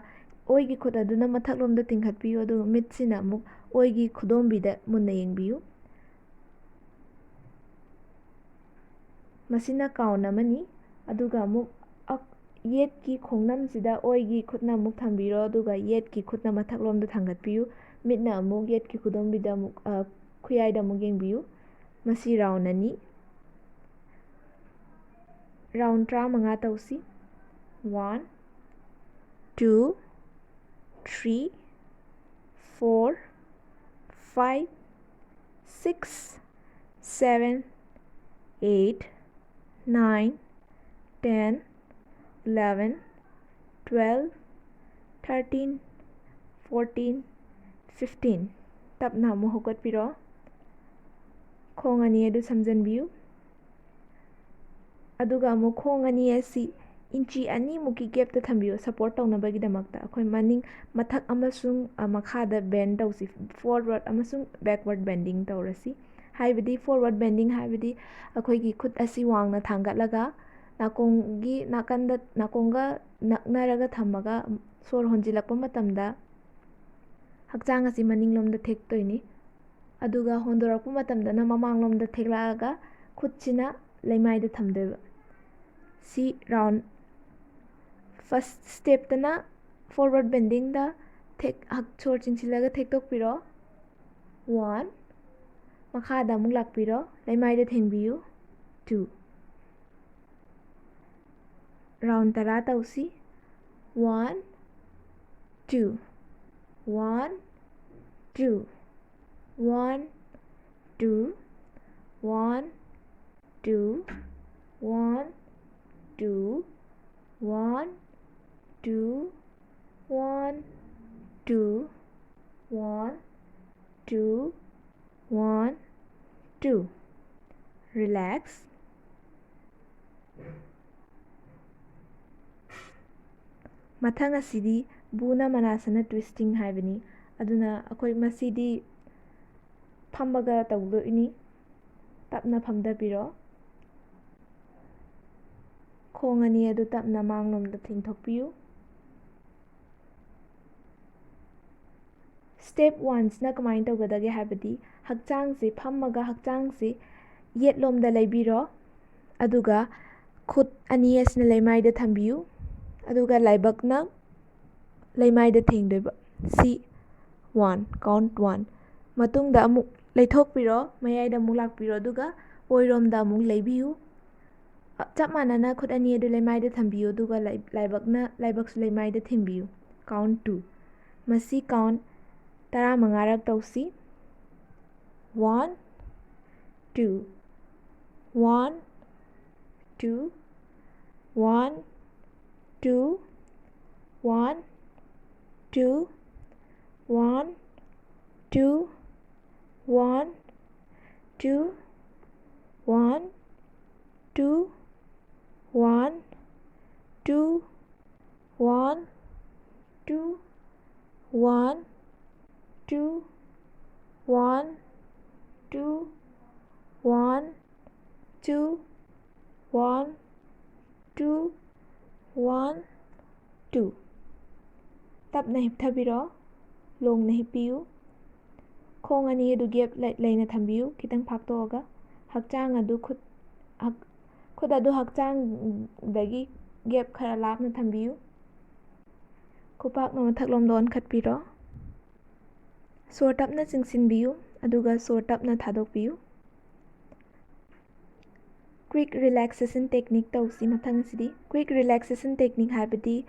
ꯑꯣꯏꯒꯤ ꯈꯨꯠ ꯑꯗꯨꯅ ꯃꯊꯛꯂꯣꯝꯗ ꯇꯤꯡꯈꯠꯄꯤꯌꯨ, ꯑꯗꯨꯒ ꯃꯤꯠꯁꯤꯅ ꯑꯃꯨꯛ ꯑꯣꯏꯒꯤ ꯈꯨꯗꯣꯝꯕꯤꯗ ꯃꯨꯟꯅ ꯌꯦꯡꯕꯤꯌꯨ꯫ ꯃꯁꯤꯅ count ꯑꯃꯅꯤ꯫ ꯑꯗꯨꯒ ꯑꯃꯨꯛ ꯑꯛ-, ꯌꯦꯠꯀꯤ ꯈꯣꯡꯅꯝꯁꯤꯗ ꯑꯣꯏꯒꯤ ꯈꯨꯠꯅ ꯑꯃꯨꯛ ꯊꯝꯕꯤꯔꯣ, ꯑꯗꯨꯒ ꯌꯦꯠꯀꯤ ꯈꯨꯠꯅ ꯃꯊꯛꯂꯣꯝꯗ ꯊꯥꯡꯒꯠꯄꯤꯌꯨ꯫ ꯃꯤꯠꯅ ꯑꯃꯨꯛ ꯌꯦꯠꯀꯤ ꯈꯨꯗꯣꯝꯕꯤꯗ ꯑꯃꯨꯛ, ꯑ, ꯈꯨꯌꯥꯏꯗ ꯑꯃꯨꯛ ꯌꯦꯡꯕꯤꯌꯨ꯫ ꯃꯁꯤ round ꯑꯅꯤ꯫ Round ꯇꯔꯥꯃꯉꯥ ꯇꯧꯁꯤ꯫ One, two, three, four, five, six, seven, eight, nine, ten, eleven, twelve, thirteen, fourteen, fifteen꯫ ꯇꯞꯅ ꯑꯃꯨꯛ ꯍꯧꯒꯠꯄꯤꯔꯣ꯫ ꯈꯣꯡ ꯑꯅꯤ ꯑꯗꯨ ꯁꯝꯖꯟꯕꯤꯌꯨ꯫ ꯑꯗꯨꯒ ꯑꯃꯨꯛ ꯈꯣꯡ ꯑꯅꯤ ꯑꯁꯤ ꯏꯟꯆꯤ ꯑꯅꯤꯃꯨꯛꯀꯤ gapꯇ ꯊꯝꯕꯤꯌꯨ, support ꯇꯧꯅꯕꯒꯤꯗꯃꯛꯇ꯫ ꯑꯩꯈꯣꯏ ꯃꯅꯤꯡ, ꯃꯊꯛ ꯑꯃꯁꯨꯡ, ꯑ, ꯃꯈꯥꯗ bend ꯇꯧꯁꯤ, forward ꯑꯃꯁꯨꯡ backward bending ꯇꯧꯔꯁꯤ꯫ ꯍꯥꯏꯕꯗꯤ forward bending ꯍꯥꯏꯕꯗꯤ ꯑꯩꯈꯣꯏꯒꯤ ꯈꯨꯠ ꯑꯁꯤ ꯋꯥꯡꯅ ꯊꯥꯡꯒꯠꯂꯒ ꯅꯥꯀꯣꯡꯒꯤ ꯅꯥꯀꯟꯗ, ꯅꯥꯀꯣꯡꯒ ꯅꯛꯅꯔꯒ ꯊꯝꯃꯒ ꯁꯣꯔ ꯍꯣꯟꯖꯤꯜꯂꯛꯄ ꯃꯇꯝꯗ ꯍꯛꯆꯥꯡ ꯑꯁꯤ ꯃꯅꯤꯡꯂꯣꯝꯗ ꯊꯦꯛꯇꯣꯏꯅꯤ꯫ ꯑꯗꯨꯒ ꯍꯣꯟꯗꯣꯔꯛꯄ ꯃꯇꯝꯗꯅ ꯃꯃꯥꯡꯂꯣꯝꯗ ꯊꯦꯛꯂꯛꯑꯒ ꯈꯨꯠꯁꯤꯅ ꯂꯩꯃꯥꯏꯗ ꯊꯝꯗꯣꯏꯕ꯫ ꯁꯤ round first stepꯇꯅ forward bendingꯗ ꯊꯦꯛ-, ꯍꯛ-, ꯁꯣꯔ ꯆꯤꯡꯁꯤꯜꯂꯒ ꯊꯦꯛꯇꯣꯛꯄꯤꯔꯣ꯫ One꯫ ꯃꯈꯥꯗ ꯑꯃꯨꯛ ꯂꯥꯛꯄꯤꯔꯣ꯫ ꯂꯩꯃꯥꯏꯗ ꯊꯦꯡꯕꯤꯌꯨ꯫ Two꯫ Round ꯇꯔꯥ ꯇꯧꯁꯤ꯫ One, two, one, two, one, two, one, two, one, two, one, two, one, two, one, two, one, two. Relax. ꯃꯊꯪ ꯑꯁꯤꯗꯤ ꯕꯨꯅ ꯃꯅꯥꯁꯅ twisting ꯍꯥꯏꯕꯅꯤ꯫ ꯑꯗꯨꯅ ꯑꯩꯈꯣꯏ ꯃꯁꯤꯗꯤ ꯐꯝꯃꯒ ꯇꯧꯗꯣꯏꯅꯤ꯫ ꯇꯞꯅ ꯐꯝꯊꯕꯤꯔꯣ꯫ ꯈꯣꯡ ꯑꯅꯤ ꯑꯗꯨ ꯇꯞꯅ ꯃꯥꯡꯂꯣꯝꯗ ꯊꯤꯡꯊꯣꯛꯄꯤꯌꯨ꯫ Step one ꯁꯤꯅ ꯀꯃꯥꯏꯅ ꯇꯧꯒꯗꯒꯦ ꯍꯥꯏꯕꯗꯤ, ꯍꯛꯆꯥꯡꯁꯦ ꯐꯝꯃꯒ ꯍꯛꯆꯥꯡꯁꯦ ꯌꯦꯠꯂꯣꯝꯗ ꯂꯩꯕꯤꯔꯣ, ꯑꯗꯨꯒ ꯈꯨꯠ ꯑꯅꯤ ꯑꯁꯤꯅ ꯂꯩꯃꯥꯏꯗ ꯊꯝꯕꯤꯌꯨ, ꯑꯗꯨꯒ ꯂꯥꯏꯕꯛꯅ ꯂꯩꯃꯥꯏꯗ ꯊꯦꯡꯗꯣꯏꯕ꯫ ꯁꯤ one, count one꯫ ꯃꯇꯨꯡꯗ ꯑꯃꯨꯛ ꯂꯩꯊꯣꯛꯄꯤꯔꯣ, ꯃꯌꯥꯏꯗ ꯑꯃꯨꯛ ꯂꯥꯛꯄꯤꯔꯣ, ꯑꯗꯨꯒ ꯑꯣꯏꯔꯣꯝꯗ ꯑꯃꯨꯛ ꯂꯩꯕꯤꯌꯨ꯫ ꯆꯞ ꯃꯥꯟꯅꯅ ꯈꯨꯠ ꯑꯅꯤ ꯑꯗꯨ ꯂꯩꯃꯥꯏꯗ ꯊꯝꯕꯤꯌꯨ, ꯑꯗꯨꯒ ꯂꯥꯏ-, ꯂꯥꯏꯕꯛꯅ, ꯂꯥꯏꯕꯛꯁꯨ ꯂꯩꯃꯥꯏꯗ ꯊꯤꯟꯕꯤꯌꯨ꯫ Count two꯫ ꯃꯁꯤ count ꯇꯔꯥꯃꯉꯥꯔꯛ ꯇꯧꯁꯤ꯫ One, two, one, two, one, two, one, two, one, two, one, two, one, two, one, two, one, two, one, two, one, two, one, two, one, two, one, two꯫ ꯇꯞꯅ ꯍꯤꯞꯊꯕꯤꯔꯣ, ꯂꯣꯡꯅ ꯍꯤꯞꯄꯤꯌꯨ꯫ ꯈꯣꯡ ꯑꯅꯤ ꯑꯗꯨ gap ꯂꯩ-, ꯂꯩꯅ ꯊꯝꯕꯤꯌꯨ, ꯈꯤꯇꯪ ꯐꯥꯛꯇꯣꯛꯑꯒ꯫ ꯍꯛꯆꯥꯡ ꯑꯗꯨ ꯈꯨꯠ, ꯍꯛ-, ꯈꯨꯠ ꯑꯗꯨ ꯍꯛꯆꯥꯡꯗꯒꯤ gap ꯈꯔ ꯂꯥꯞꯅ ꯊꯝꯕꯤꯌꯨ꯫ ꯈꯨꯄꯥꯛꯅ ꯃꯊꯛꯂꯣꯝꯗ ꯑꯣꯟꯈꯠꯄꯤꯔꯣ꯫ ꯁꯣꯔ ꯇꯞꯅ ꯆꯤꯡꯁꯤꯟꯕꯤꯌꯨ, ꯑꯗꯨꯒ ꯁꯣꯔ ꯇꯞꯅ ꯊꯥꯗꯣꯛꯄꯤꯌꯨ꯫ Quick relaxation technique ꯇꯧꯁꯤ ꯃꯊꯪꯁꯤꯗꯤ꯫ Quick relaxation technique ꯍꯥꯏꯕꯗꯤ,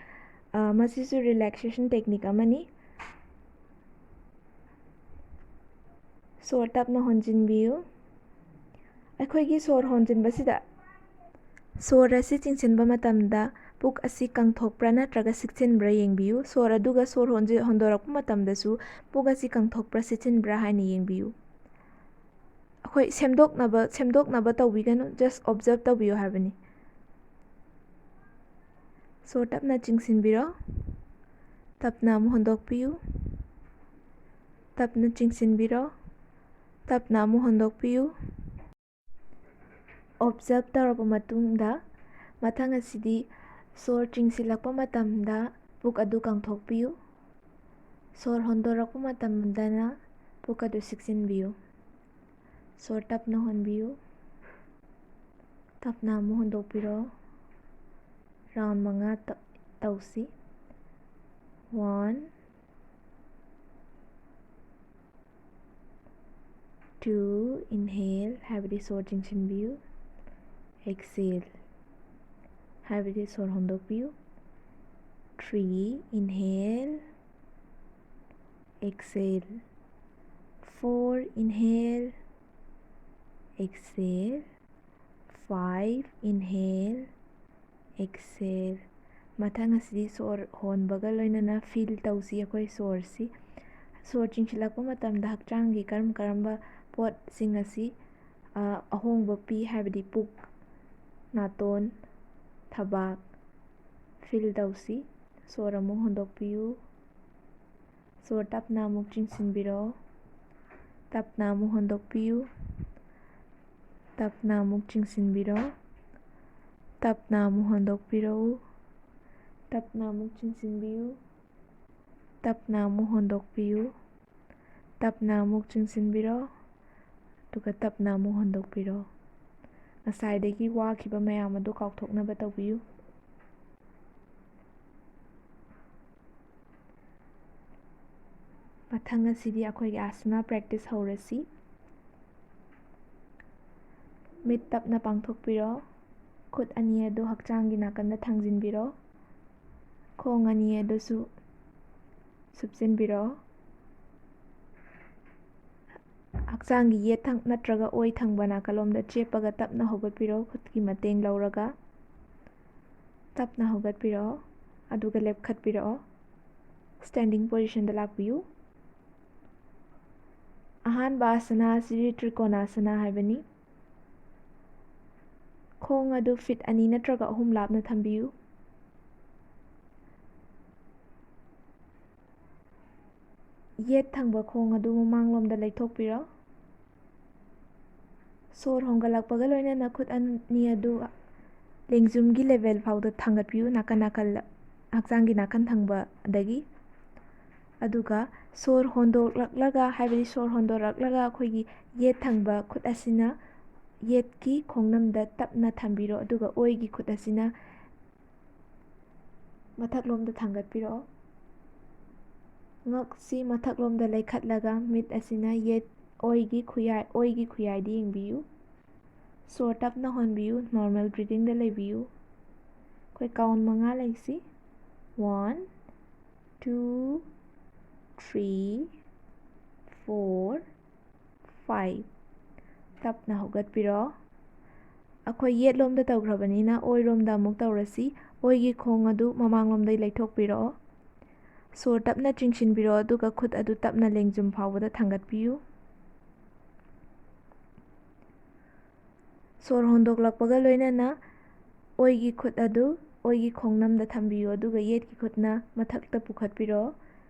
ꯑ, ꯃꯁꯤꯁꯨ relaxation technique ꯑꯃꯅꯤ꯫ ꯁꯣꯔ ꯇꯞꯅ ꯍꯣꯟꯖꯤꯟꯕꯤꯌꯨ꯫ ꯑꯩꯈꯣꯏꯒꯤ ꯁꯣꯔ ꯍꯣꯟꯖꯤꯟꯕꯁꯤꯗ, ꯁꯣꯔ ꯑꯁꯤ ꯆꯤꯡꯁꯤꯟꯕ ꯃꯇꯝꯗ ꯄꯨꯛ ꯑꯁꯤ ꯀꯪꯊꯣꯛꯄ꯭ꯔꯥ ꯅꯠꯇ꯭ꯔꯒ ꯁꯤꯛꯆꯤꯟꯕ꯭ꯔꯥ ꯌꯦꯡꯕꯤꯌꯨ꯫ ꯁꯣꯔ ꯑꯗꯨꯒ ꯁꯣꯔ ꯍꯣꯟꯖꯤ-, ꯍꯣꯟꯗꯣꯔꯛꯄ ꯃꯇꯝꯗꯁꯨ ꯄꯨꯛ ꯑꯁꯤ ꯀꯪꯊꯣꯛꯄ꯭ꯔꯥ ꯁꯤꯠꯆꯤꯟꯕ꯭ꯔꯥ ꯍꯥꯏꯅ ꯌꯦꯡꯕꯤꯌꯨ꯫ ꯑꯩꯈꯣꯏ ꯁꯦꯝꯗꯣꯛꯅꯕ, ꯁꯦꯝꯗꯣꯛꯅꯕ ꯇꯧꯕꯤꯒꯅꯨ, just observe ꯇꯧꯕꯤꯌꯨ ꯍꯥꯏꯕꯅꯤ꯫ ꯁꯣꯔ ꯇꯞꯅ ꯆꯤꯡꯁꯤꯟꯕꯤꯔꯣ, ꯇꯞꯅ ꯑꯃꯨꯛ ꯍꯣꯟꯗꯣꯛꯄꯤꯌꯨ, ꯇꯞꯅ ꯆꯤꯡꯁꯤꯟꯕꯤꯔꯣ, ꯇꯞꯅ ꯑꯃꯨꯛ ꯍꯣꯟꯗꯣꯛꯄꯤꯌꯨ꯫ Observe ꯇꯧꯔꯕ ꯃꯇꯨꯡꯗ, ꯃꯊꯪ ꯑꯁꯤꯗꯤ ꯁꯣꯔ ꯆꯤꯡꯁꯤꯜꯂꯛꯄ ꯃꯇꯝꯗ ꯄꯨꯛ ꯑꯗꯨ ꯀꯪꯊꯣꯛꯄꯤꯌꯨ꯫ ꯁꯣꯔ ꯍꯣꯟꯗꯣꯔꯛꯄ ꯃꯇꯝꯗꯅ ꯄꯨꯛ ꯑꯗꯨ ꯁꯤꯛꯆꯤꯟꯕꯤꯌꯨ꯫ ꯁꯣꯔ ꯇꯞꯅ ꯍꯣꯟꯕꯤꯌꯨ꯫ ꯇꯞꯅ ꯑꯃꯨꯛ ꯍꯣꯟꯗꯣꯛꯄꯤꯔꯣ꯫ ꯔꯥꯎꯟ ꯃꯉꯥ ꯇ-, ꯇꯧꯁꯤ꯫ One, two, inhale, ꯍꯥꯏꯕꯗꯤ ꯁꯣꯔ ꯆꯤꯡꯁꯤꯟꯕꯤꯌꯨ꯫ Exhale, ꯍꯥꯏꯕꯗꯤ ꯁꯣꯔ ꯍꯣꯟꯗꯣꯛꯄꯤꯌꯨ꯫ Three, inhale, exhale. Four, inhale, exhale. Five, inhale, exhale꯫ ꯃꯊꯪ ꯑꯁꯤꯗꯤ ꯁꯣꯔ ꯍꯣꯟꯕꯒ ꯂꯣꯏꯅꯅ feel ꯇꯧꯁꯤ ꯑꯩꯈꯣꯏ ꯁꯣꯔꯁꯤ꯫ ꯁꯣꯔ ꯆꯤꯡꯁꯤꯜꯂꯛꯄ ꯃꯇꯝꯗ ꯍꯛꯆꯥꯡꯒꯤ ꯀꯔꯝ ꯀꯔꯝꯕ ꯄꯣꯠꯁꯤꯡ ꯑꯁꯤ, ꯑ, ꯑꯍꯣꯡꯕ ꯄꯤ ꯍꯥꯏꯕꯗꯤ ꯄꯨꯛ, ꯅꯥꯇꯣꯟ, ꯊꯕꯥꯛ feel ꯇꯧꯁꯤ꯫ ꯁꯣꯔ ꯑꯃꯨꯛ ꯍꯣꯟꯗꯣꯛꯄꯤꯌꯨ꯫ ꯁꯣꯔ ꯇꯞꯅ ꯑꯃꯨꯛ ꯆꯤꯡꯁꯤꯟꯕꯤꯔꯣ꯫ ꯇꯞꯅ ꯑꯃꯨꯛ ꯍꯣꯟꯗꯣꯛꯄꯤꯌꯨ꯫ ꯇꯞꯅ ꯑꯃꯨꯛ ꯆꯤꯡꯁꯤꯟꯕꯤꯔꯣ꯫ ꯇꯞꯅ ꯑꯃꯨꯛ ꯍꯣꯟꯗꯣꯛꯄꯤꯔꯛꯎ꯫ ꯇꯞꯅ ꯑꯃꯨꯛ ꯆꯤꯡꯁꯤꯟꯕꯤꯌꯨ꯫ ꯇꯞꯅ ꯑꯃꯨꯛ ꯍꯣꯟꯗꯣꯛꯄꯤꯌꯨ꯫ ꯇꯞꯅ ꯑꯃꯨꯛ ꯆꯤꯡꯁꯤꯟꯕꯤꯔꯣ꯫ ꯑꯗꯨꯒ ꯇꯞꯅ ꯑꯃꯨꯛ ꯍꯣꯟꯗꯣꯛꯄꯤꯔꯣ꯫ ꯉꯁꯥꯏꯗꯒꯤ ꯋꯥꯈꯤꯕ ꯃꯌꯥꯝ ꯑꯗꯨ ꯀꯥꯎꯊꯣꯛꯅꯕ ꯇꯧꯕꯤꯌꯨ꯫ ꯃꯊꯪ ꯑꯁꯤꯗꯤ ꯑꯩꯈꯣꯏꯒꯤ ꯑꯥꯁꯅꯥ practice ꯍꯧꯔꯁꯤ꯫ ꯃꯤꯠ ꯇꯞꯅ ꯄꯥꯡꯊꯣꯛꯄꯤꯔꯣ꯫ ꯈꯨꯠ ꯑꯅꯤ ꯑꯗꯨ ꯍꯛꯆꯥꯡꯒꯤ ꯅꯥꯀꯟꯗ ꯊꯥꯡꯖꯤꯟꯕꯤꯔꯣ꯫ ꯈꯣꯡ ꯑꯅꯤ ꯑꯗꯨꯁꯨ ꯁꯨꯞꯆꯤꯟꯕꯤꯔꯣ꯫ ꯍꯛꯆꯥꯡꯒꯤ ꯌꯦꯠ ꯊꯪ ꯅꯠꯇ꯭ꯔꯒ ꯑꯣꯏ ꯊꯪꯕ ꯅꯥꯀꯜꯂꯣꯝꯗ ꯆꯦꯞꯄꯒ ꯇꯞꯅ ꯍꯧꯒꯠꯄꯤꯔꯣ, ꯈꯨꯠꯀꯤ ꯃꯇꯦꯡ ꯂꯧꯔꯒ꯫ ꯇꯞꯅ ꯍꯧꯒꯠꯄꯤꯔꯛꯑꯣ, ꯑꯗꯨꯒ ꯂꯦꯞꯈꯠꯄꯤꯔꯛꯑꯣ꯫ Standing positionꯗ ꯂꯥꯛꯄꯤꯌꯨ꯫ ꯑꯍꯥꯟꯕ ꯑꯥꯁꯅꯥ ꯑꯁꯤ ꯇ꯭ꯔꯤꯀꯣꯅꯥꯁꯅꯥ ꯍꯥꯏꯕꯅꯤ꯫ ꯈꯣꯡ ꯑꯗꯨ ꯐꯤꯠ ꯑꯅꯤ ꯅꯠꯇ꯭ꯔꯒ ꯑꯍꯨꯝ ꯂꯥꯞꯅ ꯊꯝꯕꯤꯌꯨ꯫ ꯌꯦꯠ ꯊꯪꯕ ꯈꯣꯡ ꯑꯗꯨ ꯃꯃꯥꯡꯂꯣꯝꯗ ꯂꯩꯊꯣꯛꯄꯤꯔꯣ꯫ ꯁꯣꯔ ꯍꯣꯟꯒꯠꯂꯛꯄꯒ ꯂꯣꯏꯅꯅ ꯈꯨꯠ ꯑꯅꯤ ꯑꯗꯨ ꯂꯦꯡꯖꯨꯝꯒꯤ level ꯐꯥꯎꯗ ꯊꯥꯡꯒꯠꯄꯤꯌꯨ, ꯅꯥꯀꯟ ꯅꯥꯀꯜ, ꯍꯛꯆꯥꯡꯒꯤ ꯅꯥꯀꯟ ꯊꯪꯕꯗꯒꯤ꯫ ꯑꯗꯨꯒ ꯁꯣꯔ ꯍꯣꯟꯗꯣꯛꯂꯛꯂꯒ, ꯍꯥꯏꯕꯗꯤ ꯁꯣꯔ ꯍꯣꯟꯗꯣꯔꯛꯂꯒ ꯑꯩꯈꯣꯏꯒꯤ ꯌꯦꯠ ꯊꯪꯕ ꯈꯨꯠ ꯑꯁꯤꯅ ꯌꯦꯠꯀꯤ ꯈꯣꯡꯅꯝꯗ ꯇꯞꯅ ꯊꯝꯕꯤꯔꯣ, ꯑꯗꯨꯒ ꯑꯣꯏꯒꯤ ꯈꯨꯠ ꯑꯁꯤꯅ ꯃꯊꯛꯂꯣꯝꯗ ꯊꯥꯡꯒꯠꯄꯤꯔꯛꯑꯣ꯫ ꯉꯛꯁꯤ ꯃꯊꯛꯂꯣꯝꯗ ꯂꯩꯈꯠꯂꯒ ꯃꯤꯠ ꯑꯁꯤꯅ ꯌꯦꯠ ꯑꯣꯏꯒꯤ ꯈꯨꯌꯥꯏ, ꯑꯣꯏꯒꯤ ꯈꯨꯌꯥꯏꯗ ꯌꯦꯡꯕꯤꯌꯨ꯫ ꯁꯣꯔ ꯇꯞꯅ ꯍꯣꯟꯕꯤꯌꯨ, ꯅꯣꯔꯃꯦꯜ ꯕ꯭ꯔꯤꯗꯤꯡꯗ ꯂꯩꯕꯤꯌꯨ꯫ ꯑꯩꯈꯣꯏ ꯀꯥꯎꯟ ꯃꯉꯥ ꯂꯩꯁꯤ꯫ One, two, three, four, five꯫ ꯇꯞꯅ ꯍꯧꯒꯠꯄꯤꯔꯣ꯫ ꯑꯩꯈꯣꯏ ꯌꯦꯠꯂꯣꯝꯗ ꯇꯧꯈ꯭ꯔꯕꯅꯤꯅ ꯑꯣꯏꯔꯣꯝꯗ ꯑꯃꯨꯛ ꯇꯧꯔꯁꯤ꯫ ꯑꯣꯏꯒꯤ ꯈꯣꯡ ꯑꯗꯨ ꯃꯃꯥꯡꯂꯣꯝꯗ ꯂꯩꯊꯣꯛꯄꯤꯔꯛꯑꯣ꯫ ꯁꯣꯔ ꯇꯞꯅ ꯆꯤꯡꯁꯤꯟꯕꯤꯔꯣ, ꯑꯗꯨꯒ ꯈꯨꯠ ꯑꯗꯨ ꯇꯞꯅ ꯂꯦꯡꯖꯨꯝ ꯐꯥꯎꯕꯗ ꯊꯥꯡꯒꯠꯄꯤꯌꯨ꯫ ꯁꯣꯔ ꯍꯣꯟꯗꯣꯛꯂꯛꯄꯒ ꯂꯣꯏꯅꯅ ꯑꯣꯏꯒꯤ ꯈꯨꯠ ꯑꯗꯨ ꯑꯣꯏꯒꯤ ꯈꯣꯡꯅꯝꯗ ꯊꯝꯕꯤꯌꯨ, ꯑꯗꯨꯒ ꯌꯦꯠꯀꯤ ꯈꯨꯠꯅ ꯃꯊꯛꯇ ꯄꯨꯈꯠꯄꯤꯔꯣ꯫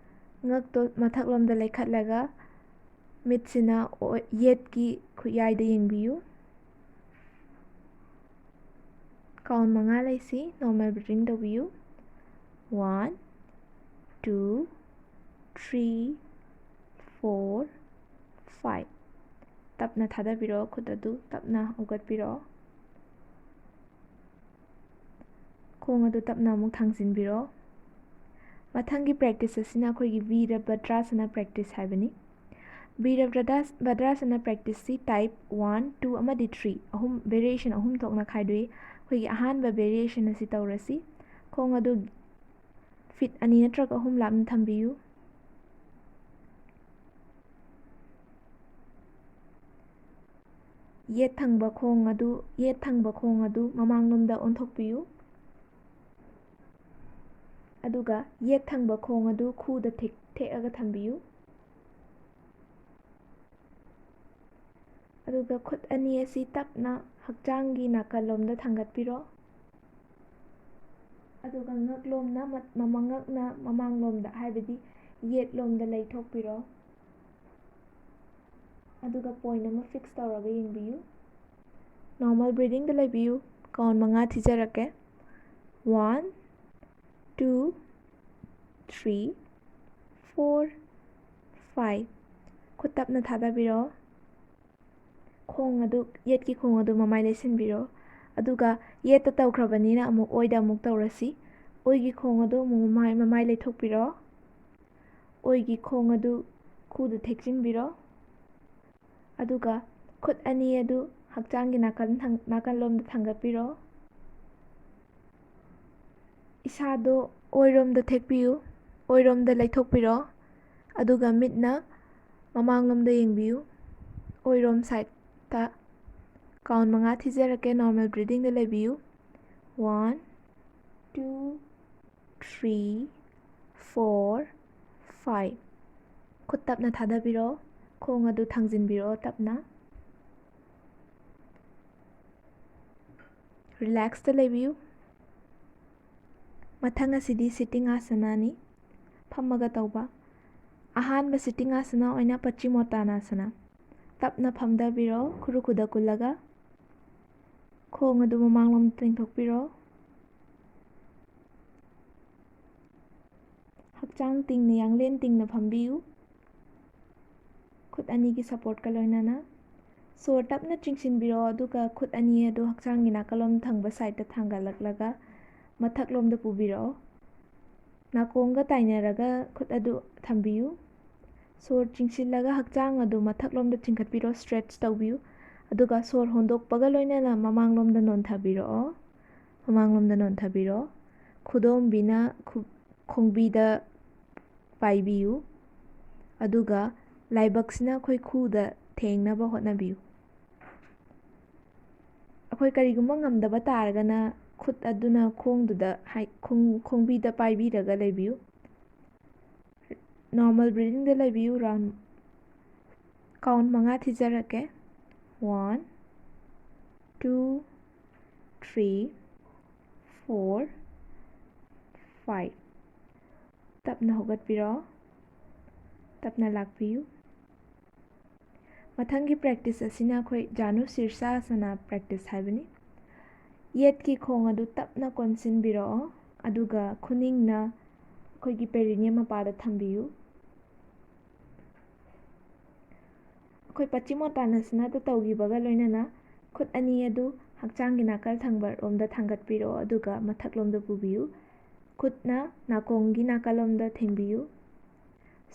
ꯉꯛꯇꯣ ꯃꯊꯛꯂꯣꯝꯗ ꯂꯩꯈꯠꯂꯒ ꯃꯤꯠꯁꯤꯅ ꯑꯣ-, ꯌꯦꯠꯀꯤ ꯈꯨꯌꯥꯏꯗ ꯌꯦꯡꯕꯤꯌꯨ꯫ ꯀꯥꯎꯟ ꯃꯉꯥ ꯂꯩꯁꯤ, ꯅꯣꯔꯃꯦꯜ ꯕ꯭ꯔꯤꯗꯤꯡ ꯇꯧꯕꯤꯌꯨ꯫ One, two, three, four, five꯫ ꯇꯞꯅ ꯊꯥꯗꯕꯤꯔꯣ, ꯈꯨꯠ ꯑꯗꯨ ꯇꯞꯅ ꯍꯧꯒꯠꯄꯤꯔꯣ꯫ ꯈꯣꯡ ꯑꯗꯨ ꯇꯞꯅ ꯑꯃꯨꯛ ꯊꯥꯡꯖꯤꯟꯕꯤꯔꯣ꯫ ꯃꯊꯪꯒꯤ ꯄ꯭ꯔꯦꯛꯇꯤꯁ ꯑꯁꯤꯅ ꯑꯩꯈꯣꯏꯒꯤ ꯚꯤꯔ ꯚꯗ꯭ꯔꯥꯁꯅ ꯄ꯭ꯔꯦꯛꯇꯤꯁ ꯍꯥꯏꯕꯅꯤ꯫ ꯚꯤꯔ ꯚꯗ꯭ꯔꯥꯁ-, ꯚꯗ꯭ꯔꯥꯁꯅ ꯄ꯭ꯔꯦꯛꯇꯤꯁꯁꯤ ꯇꯥꯏꯞ ꯋꯥꯟ, ꯇꯨ ꯑꯃꯗꯤ ꯊ꯭ꯔꯤ, ꯑꯍꯨꯝ, ꯚꯦꯔꯤꯌꯦꯁꯟ ꯑꯍꯨꯝ ꯊꯣꯛꯅ ꯈꯥꯏꯗꯣꯛꯏ꯫ ꯑꯩꯈꯣꯏꯒꯤ ꯑꯍꯥꯟꯕ ꯚꯦꯔꯤꯌꯦꯁꯟ ꯑꯁꯤ ꯇꯧꯔꯁꯤ꯫ ꯈꯣꯡ ꯑꯗꯨ ꯐꯤꯠ ꯑꯅꯤ ꯅꯠꯇ꯭ꯔꯒ ꯑꯍꯨꯝ ꯂꯥꯞꯅ ꯊꯝꯕꯤꯌꯨ꯫ ꯌꯦꯠ ꯊꯪꯕ ꯈꯣꯡ ꯑꯗꯨ, ꯌꯦꯠ ꯊꯪꯕ ꯈꯣꯡ ꯑꯗꯨ ꯃꯃꯥꯡꯂꯣꯝꯗ ꯑꯣꯟꯊꯣꯛꯄꯤꯌꯨ꯫ ꯑꯗꯨꯒ ꯌꯦꯠ ꯊꯪꯕ ꯈꯣꯡ ꯑꯗꯨ ꯈꯨꯗ ꯊꯦꯛ-, ꯊꯦꯛꯑꯒ ꯊꯝꯕꯤꯌꯨ꯫ ꯑꯗꯨꯒ ꯈꯨꯠ ꯑꯅꯤ ꯑꯁꯤ ꯇꯞꯅ ꯍꯛꯆꯥꯡꯒꯤ ꯅꯥꯀꯜꯂꯣꯝꯗ ꯊꯥꯡꯒꯠꯄꯤꯔꯣ꯫ ꯑꯗꯨꯒ ꯉꯛꯂꯣꯝꯅ ꯃ-, ꯃꯃꯥꯡ ꯉꯛꯅ ꯃꯃꯥꯡꯂꯣꯝꯗ, ꯍꯥꯏꯕꯗꯤ ꯌꯦꯠꯂꯣꯝꯗ ꯂꯩꯊꯣꯛꯄꯤꯔꯣ꯫ ꯑꯗꯨꯒ ꯄꯣꯏꯟ ꯑꯃ ꯐꯤꯛꯁ ꯇꯧꯔꯒ ꯌꯦꯡꯕꯤꯌꯨ꯫ ꯅꯣꯔꯃꯦꯜ ꯕ꯭ꯔꯤꯗꯤꯡꯗ ꯂꯩꯕꯤꯌꯨ꯫ ꯀꯥꯎꯟ ꯃꯉꯥ ꯊꯤꯖꯔꯛꯀꯦ꯫ One, two, three, four, five꯫ ꯈꯨꯠ ꯇꯞꯅ ꯊꯥꯗꯕꯤꯔꯣ꯫ ꯈꯣꯡ ꯑꯗꯨ, ꯌꯦꯠꯀꯤ ꯈꯣꯡ ꯑꯗꯨ ꯃꯃꯥꯏ ꯂꯩꯁꯤꯟꯕꯤꯔꯣ꯫ ꯑꯗꯨꯒ ꯌꯦꯠꯇ ꯇꯧꯈ꯭ꯔꯕꯅꯤꯅ ꯑꯃꯨꯛ ꯑꯣꯏꯗ ꯑꯃꯨꯛ ꯇꯧꯔꯁꯤ꯫ ꯑꯣꯏꯒꯤ ꯈꯣꯡ ꯑꯗꯨ ꯑꯃꯨꯛ ꯃꯃꯥꯏ, ꯃꯃꯥꯏ ꯂꯩꯊꯣꯛꯄꯤꯔꯣ꯫ ꯑꯣꯏꯒꯤ ꯈꯣꯡ ꯑꯗꯨ ꯈꯨꯗ ꯊꯦꯛꯆꯤꯟꯕꯤꯔꯣ꯫ ꯑꯗꯨꯒ ꯈꯨꯠ ꯑꯅꯤ ꯑꯗꯨ ꯍꯛꯆꯥꯡꯒꯤ ꯅꯥꯀꯟ ꯊꯪ-, ꯅꯥꯀꯟꯂꯣꯝꯗ ꯊꯥꯡꯒꯠꯄꯤꯔꯣ꯫ ꯏꯁꯥꯗꯣ ꯑꯣꯏꯔꯣꯝꯗ ꯊꯦꯛꯄꯤꯌꯨ, ꯑꯣꯏꯔꯣꯝꯗ ꯂꯩꯊꯣꯛꯄꯤꯔꯣ꯫ ꯑꯗꯨꯒ ꯃꯤꯠꯅ ꯃꯃꯥꯡꯂꯣꯝꯗ ꯌꯦꯡꯕꯤꯌꯨ, ꯑꯣꯏꯔꯣꯝ ꯁꯥꯏꯠꯇ꯫ ꯀꯥꯎꯟ ꯃꯉꯥ ꯊꯤꯖꯔꯛꯀꯦ, ꯅꯣꯔꯃꯦꯜ ꯕ꯭ꯔꯤꯗꯤꯡꯗ ꯂꯩꯕꯤꯌꯨ꯫ One, two, three, four, five꯫ ꯈꯨꯠ ꯇꯞꯅ ꯊꯥꯗꯕꯤꯔꯣ, ꯈꯣꯡ ꯑꯗꯨ ꯊꯥꯡꯖꯤꯟꯕꯤꯔꯣ ꯇꯞꯅ꯫ ꯔꯤꯂꯦꯛꯁꯇ ꯂꯩꯕꯤꯌꯨ꯫ ꯃꯊꯪ ꯑꯁꯤꯗꯤ ꯁꯤꯇꯤꯡ ꯑꯥꯁꯅꯥꯅꯤ, ꯐꯝꯃꯒ ꯇꯧꯕ꯫ ꯑꯍꯥꯟꯕ ꯁꯤꯇꯤꯡ ꯑꯥꯁꯅꯥ ꯑꯣꯏꯅ ꯄꯆꯤꯃꯣꯇꯥꯅꯥꯁꯅꯥ꯫ ꯇꯞꯅ ꯐꯝꯊꯕꯤꯔꯣ, ꯈꯨꯔꯨ ꯈꯨꯗ ꯀꯨꯜꯂꯒ꯫ ꯈꯣꯡ ꯑꯗꯨ ꯃꯃꯥꯡꯂꯣꯝꯗ ꯇꯤꯡꯊꯣꯛꯄꯤꯔꯣ꯫ ꯍꯛꯆꯥꯡ ꯇꯤꯡꯅ, ꯌꯥꯡꯂꯦꯟ ꯇꯤꯡꯅ ꯐꯝꯕꯤꯌꯨ꯫ ꯈꯨꯠ ꯑꯅꯤꯒꯤ ꯁꯄꯣꯔꯠꯀ ꯂꯣꯏꯅꯅ꯫ ꯁꯣꯔ ꯇꯞꯅ ꯆꯤꯡꯁꯤꯟꯕꯤꯔꯛꯑꯣ, ꯑꯗꯨꯒ ꯈꯨꯠ ꯑꯅꯤ ꯑꯗꯨ ꯍꯛꯆꯥꯡꯒꯤ ꯅꯥꯀꯜꯂꯣꯝ ꯊꯪꯕ ꯁꯥꯏꯠꯇ ꯊꯥꯡꯒꯠꯂꯛꯂꯒ ꯃꯊꯛꯂꯣꯝꯗ ꯄꯨꯕꯤꯔꯛꯑꯣ꯫ ꯅꯥꯀꯣꯡꯒ ꯇꯥꯏꯅꯔꯒ ꯈꯨꯠ ꯑꯗꯨ ꯊꯝꯕꯤꯌꯨ꯫ ꯁꯣꯔ ꯆꯤꯡꯁꯤꯜꯂꯒ ꯍꯛꯆꯥꯡ ꯑꯗꯨ ꯃꯊꯛꯂꯣꯝꯗ ꯆꯤꯡꯈꯠꯄꯤꯔꯣ, ꯁ꯭ꯇ꯭ꯔꯦꯠꯆ ꯇꯧꯕꯤꯌꯨ꯫ ꯑꯗꯨꯒ ꯁꯣꯔ ꯍꯣꯟꯗꯣꯛꯄꯒ ꯂꯣꯏꯅꯅ ꯃꯃꯥꯡꯂꯣꯝꯗ ꯅꯣꯟꯊꯕꯤꯔꯛꯑꯣ꯫ ꯃꯃꯥꯡꯂꯣꯝꯗ ꯅꯣꯟꯊꯕꯤꯔꯣ꯫ ꯈꯨꯗꯣꯝꯕꯤꯅ ꯈꯨ-, ꯈꯣꯡꯕꯤꯗ ꯄꯥꯏꯕꯤꯌꯨ꯫ ꯑꯗꯨꯒ ꯂꯥꯏꯕꯛꯁꯤꯅ ꯑꯩꯈꯣꯏ ꯈꯨꯗ ꯊꯦꯡꯅꯕ ꯍꯣꯠꯅꯕꯤꯌꯨ꯫ ꯑꯩꯈꯣꯏ ꯀꯔꯤꯒꯨꯝꯕ ꯉꯝꯗꯕ ꯇꯥꯔꯒꯅ ꯈꯨꯠ ꯑꯗꯨꯅ ꯈꯣꯡꯗꯨꯗ ꯍꯥꯏ-, ꯈꯣꯡ-, ꯈꯣꯡꯕꯤꯗ ꯄꯥꯏꯕꯤꯔꯒ ꯂꯩꯕꯤꯌꯨ꯫ ꯅꯣꯔꯃꯦꯜ ꯕ꯭ꯔꯤꯗꯤꯡꯗ ꯂꯩꯕꯤꯌꯨ꯫ ꯔꯥꯎꯟ, ꯀꯥꯎꯟ ꯃꯉꯥ ꯊꯤꯖꯔꯛꯀꯦ꯫ One, two, three, four, five꯫ ꯇꯞꯅ ꯍꯧꯒꯠꯄꯤꯔꯣ꯫ ꯇꯞꯅ ꯂꯥꯛꯄꯤꯌꯨ꯫ ꯃꯊꯪꯒꯤ ꯄ꯭ꯔꯦꯛꯇꯤꯁ ꯑꯁꯤꯅ ꯑꯩꯈꯣꯏ ꯖꯥꯅꯨ ꯁꯤꯔꯁꯥꯁꯅ ꯄ꯭ꯔꯦꯛꯇꯤꯁ ꯍꯥꯏꯕꯅꯤ꯫ ꯌꯦꯠꯀꯤ ꯈꯣꯡ ꯑꯗꯨ ꯇꯞꯅ ꯀꯣꯟꯁꯤꯟꯕꯤꯔꯛꯑꯣ, ꯑꯗꯨꯒ ꯈꯨꯅꯤꯡꯅ ꯑꯩꯈꯣꯏꯒꯤ ꯄꯦꯔꯤꯅꯤꯌꯝ ꯃꯄꯥꯗ ꯊꯝꯕꯤꯌꯨ꯫ ꯑꯩꯈꯣꯏ ꯄꯁꯆꯤꯃꯣꯠꯇꯥꯅꯥꯁꯅꯥꯗ ꯇꯧꯈꯤꯕꯒ ꯂꯣꯏꯅꯅ ꯈꯨꯠ ꯑꯅꯤ ꯑꯗꯨ ꯍꯛꯆꯥꯡꯒꯤ ꯅꯥꯀꯜ ꯊꯪꯕ ꯔꯣꯝꯗ ꯊꯥꯡꯒꯠꯄꯤꯔꯛꯑꯣ, ꯑꯗꯨꯒ ꯃꯊꯛꯂꯣꯝꯗ ꯄꯨꯕꯤꯌꯨ꯫ ꯈꯨꯠꯅ ꯅꯥꯀꯣꯡꯒꯤ ꯅꯥꯀꯜꯂꯣꯝꯗ ꯊꯦꯡꯕꯤꯌꯨ꯫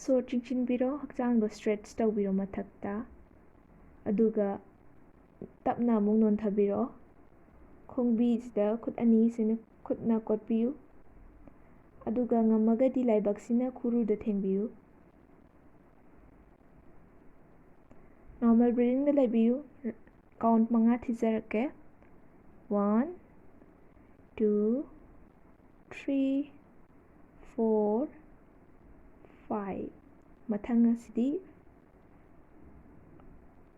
ꯁꯣꯔ ꯆꯤꯡꯁꯤꯟꯕꯤꯔꯣ, ꯍꯛꯆꯥꯡꯗꯣ stretch ꯇꯧꯕꯤꯔꯣ ꯃꯊꯛꯇ, ꯑꯗꯨꯒ ꯇꯞꯅ ꯑꯃꯨꯛ ꯅꯣꯟꯊꯕꯤꯔꯣ꯫ ꯈꯣꯡꯕꯤꯁꯤꯗ ꯈꯨꯠ ꯑꯅꯤꯁꯤꯅ ꯈꯨꯠꯅ ꯀꯣꯠꯄꯤꯌꯨ, ꯑꯗꯨꯒ ꯉꯝꯃꯒꯗꯤ ꯂꯥꯏꯕꯛꯁꯤꯅ ꯈꯨꯔꯨꯗ ꯊꯦꯡꯕꯤꯌꯨ꯫ Normal breathingꯗ ꯂꯩꯕꯤꯌꯨ꯫ Count ꯃꯉꯥ ꯊꯤꯖꯔꯛꯀꯦ: one, two, three, four, five꯫ ꯃꯊꯪ ꯑꯁꯤꯗꯤ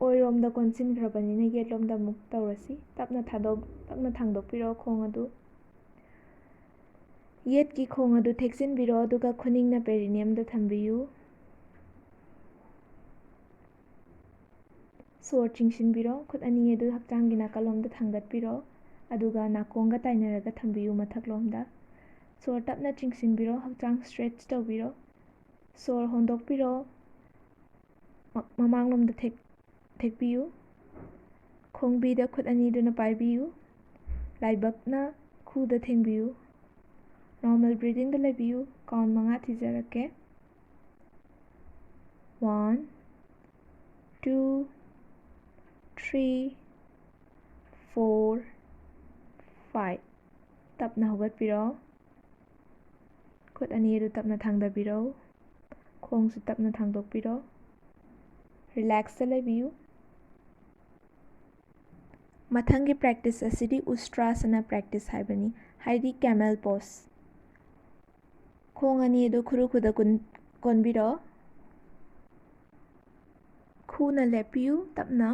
ꯑꯣꯏꯔꯣꯝꯗ ꯀꯣꯟꯁꯤꯟꯈ꯭ꯔꯕꯅꯤꯅ ꯌꯦꯠꯂꯣꯝꯗ ꯑꯃꯨꯛ ꯇꯧꯔꯁꯤ꯫ ꯇꯞꯅ ꯊꯥꯗꯣꯛ-, ꯇꯞꯅ ꯊꯥꯡꯗꯣꯛꯄꯤꯔꯣ ꯈꯣꯡ ꯑꯗꯨ꯫ ꯌꯦꯠꯀꯤ ꯈꯣꯡ ꯑꯗꯨ ꯊꯦꯛꯆꯤꯟꯕꯤꯔꯣ, ꯑꯗꯨꯒ ꯈꯨꯅꯤꯡꯅ perineumꯗ ꯊꯝꯕꯤꯌꯨ꯫ ꯁꯣꯔ ꯆꯤꯡꯁꯤꯟꯕꯤꯔꯣ, ꯈꯨꯠ ꯑꯅꯤ ꯑꯗꯨ ꯍꯛꯆꯥꯡꯒꯤ ꯅꯥꯀꯜꯂꯣꯝꯗ ꯊꯥꯡꯒꯠꯄꯤꯔꯣ, ꯑꯗꯨꯒ ꯅꯥꯀꯣꯡꯒ ꯇꯥꯏꯅꯔꯒ ꯊꯝꯕꯤꯌꯨ ꯃꯊꯛꯂꯣꯝꯗ꯫ ꯁꯣꯔ ꯇꯞꯅ ꯆꯤꯡꯁꯤꯟꯕꯤꯔꯣ, ꯍꯛꯆꯥꯡ stretch ꯇꯧꯕꯤꯔꯣ꯫ ꯁꯣꯔ ꯍꯣꯟꯗꯣꯛꯄꯤꯔꯣ, ꯃ-, ꯃꯃꯥꯡꯂꯣꯝꯗ ꯊꯦꯛ-, ꯊꯦꯛꯄꯤꯌꯨ꯫ ꯈꯣꯡꯕꯤꯗ ꯈꯨꯠ ꯑꯅꯤꯗꯨꯅ ꯄꯥꯏꯕꯤꯌꯨ꯫ ꯂꯥꯏꯕꯛꯅ ꯈꯨꯗ ꯊꯦꯡꯕꯤꯌꯨ꯫ Normal breathingꯗ ꯂꯩꯕꯤꯌꯨ꯫ Count ꯃꯉꯥ ꯊꯤꯖꯔꯛꯀꯦ: one, two, three, four, five꯫ ꯇꯞꯅ ꯍꯧꯒꯠꯄꯤꯔꯣ꯫ ꯈꯨꯠ ꯑꯅꯤ ꯑꯗꯨ ꯇꯞꯅ ꯊꯥꯡꯗꯕꯤꯔꯣ꯫ ꯈꯣꯡꯁꯨ ꯇꯞꯅ ꯊꯥꯡꯗꯣꯛꯄꯤꯔꯣ꯫ Relaxꯇ ꯂꯩꯕꯤꯌꯨ꯫ ꯃꯊꯪꯒꯤ practice ꯑꯁꯤꯗꯤ Ustrasana practice ꯍꯥꯏꯕꯅꯤ, ꯍꯥꯏꯗꯤ camel pose꯫ ꯈꯣꯡ ꯑꯅꯤ ꯑꯗꯨ ꯈꯨꯔꯨ ꯈꯨꯗ ꯀꯨꯟ-, ꯀꯣꯟꯕꯤꯔꯣ꯫ ꯈꯨꯅ ꯂꯦꯞꯄꯤꯌꯨ, ꯇꯞꯅ꯫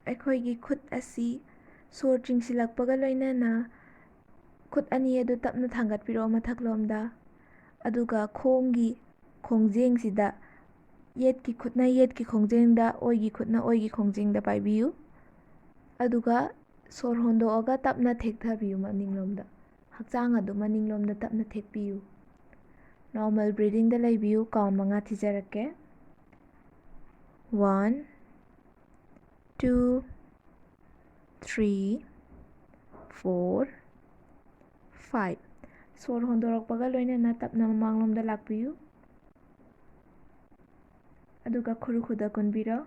ꯑꯩꯈꯣꯏꯒꯤ ꯈꯨꯠ ꯑꯁꯤ ꯁꯣꯔ ꯆꯤꯡꯁꯤꯜꯂꯛꯄꯒ ꯂꯣꯏꯅꯅ ꯈꯨꯠ ꯑꯅꯤ ꯑꯗꯨ ꯇꯞꯅ ꯊꯥꯡꯒꯠꯄꯤꯔꯛꯑꯣ ꯃꯊꯛꯂꯣꯝꯗ, ꯑꯗꯨꯒ ꯈꯣꯡꯒꯤ ꯈꯣꯡꯖꯦꯡꯁꯤꯗ, ꯌꯦꯠꯀꯤ ꯈꯨꯠꯅ ꯌꯦꯠꯀꯤ ꯈꯣꯡꯖꯦꯡꯗ, ꯑꯣꯏꯒꯤ ꯈꯨꯠꯅ ꯑꯣꯏꯒꯤ ꯈꯣꯡꯖꯦꯡꯗ ꯄꯥꯏꯕꯤꯌꯨ꯫ ꯑꯗꯨꯒ ꯁꯣꯔ ꯍꯣꯟꯗꯣꯛꯑꯒ ꯇꯞꯅ ꯊꯦꯛꯊꯕꯤꯌꯨ ꯃꯅꯤꯡꯂꯣꯝꯗ꯫ ꯍꯛꯆꯥꯡ ꯑꯗꯨ ꯃꯅꯤꯡꯂꯣꯝꯗ ꯇꯞꯅ ꯊꯦꯛꯄꯤꯌꯨ꯫ Normal breathingꯗ ꯂꯩꯕꯤꯌꯨ꯫ Count ꯃꯉꯥ ꯊꯤꯖꯔꯛꯀꯦ꯫ One, two, three, four, five. ꯁꯣꯔ ꯍꯣꯟꯗꯣꯔꯛꯄꯒ ꯂꯣꯏꯅꯅ ꯇꯞꯅ ꯃꯃꯥꯡꯂꯣꯝꯗ ꯂꯥꯛꯄꯤꯌꯨ꯫ ꯑꯗꯨꯒ ꯈꯨꯔꯨ ꯈꯨꯗ ꯀꯨꯟꯕꯤꯔꯣ꯫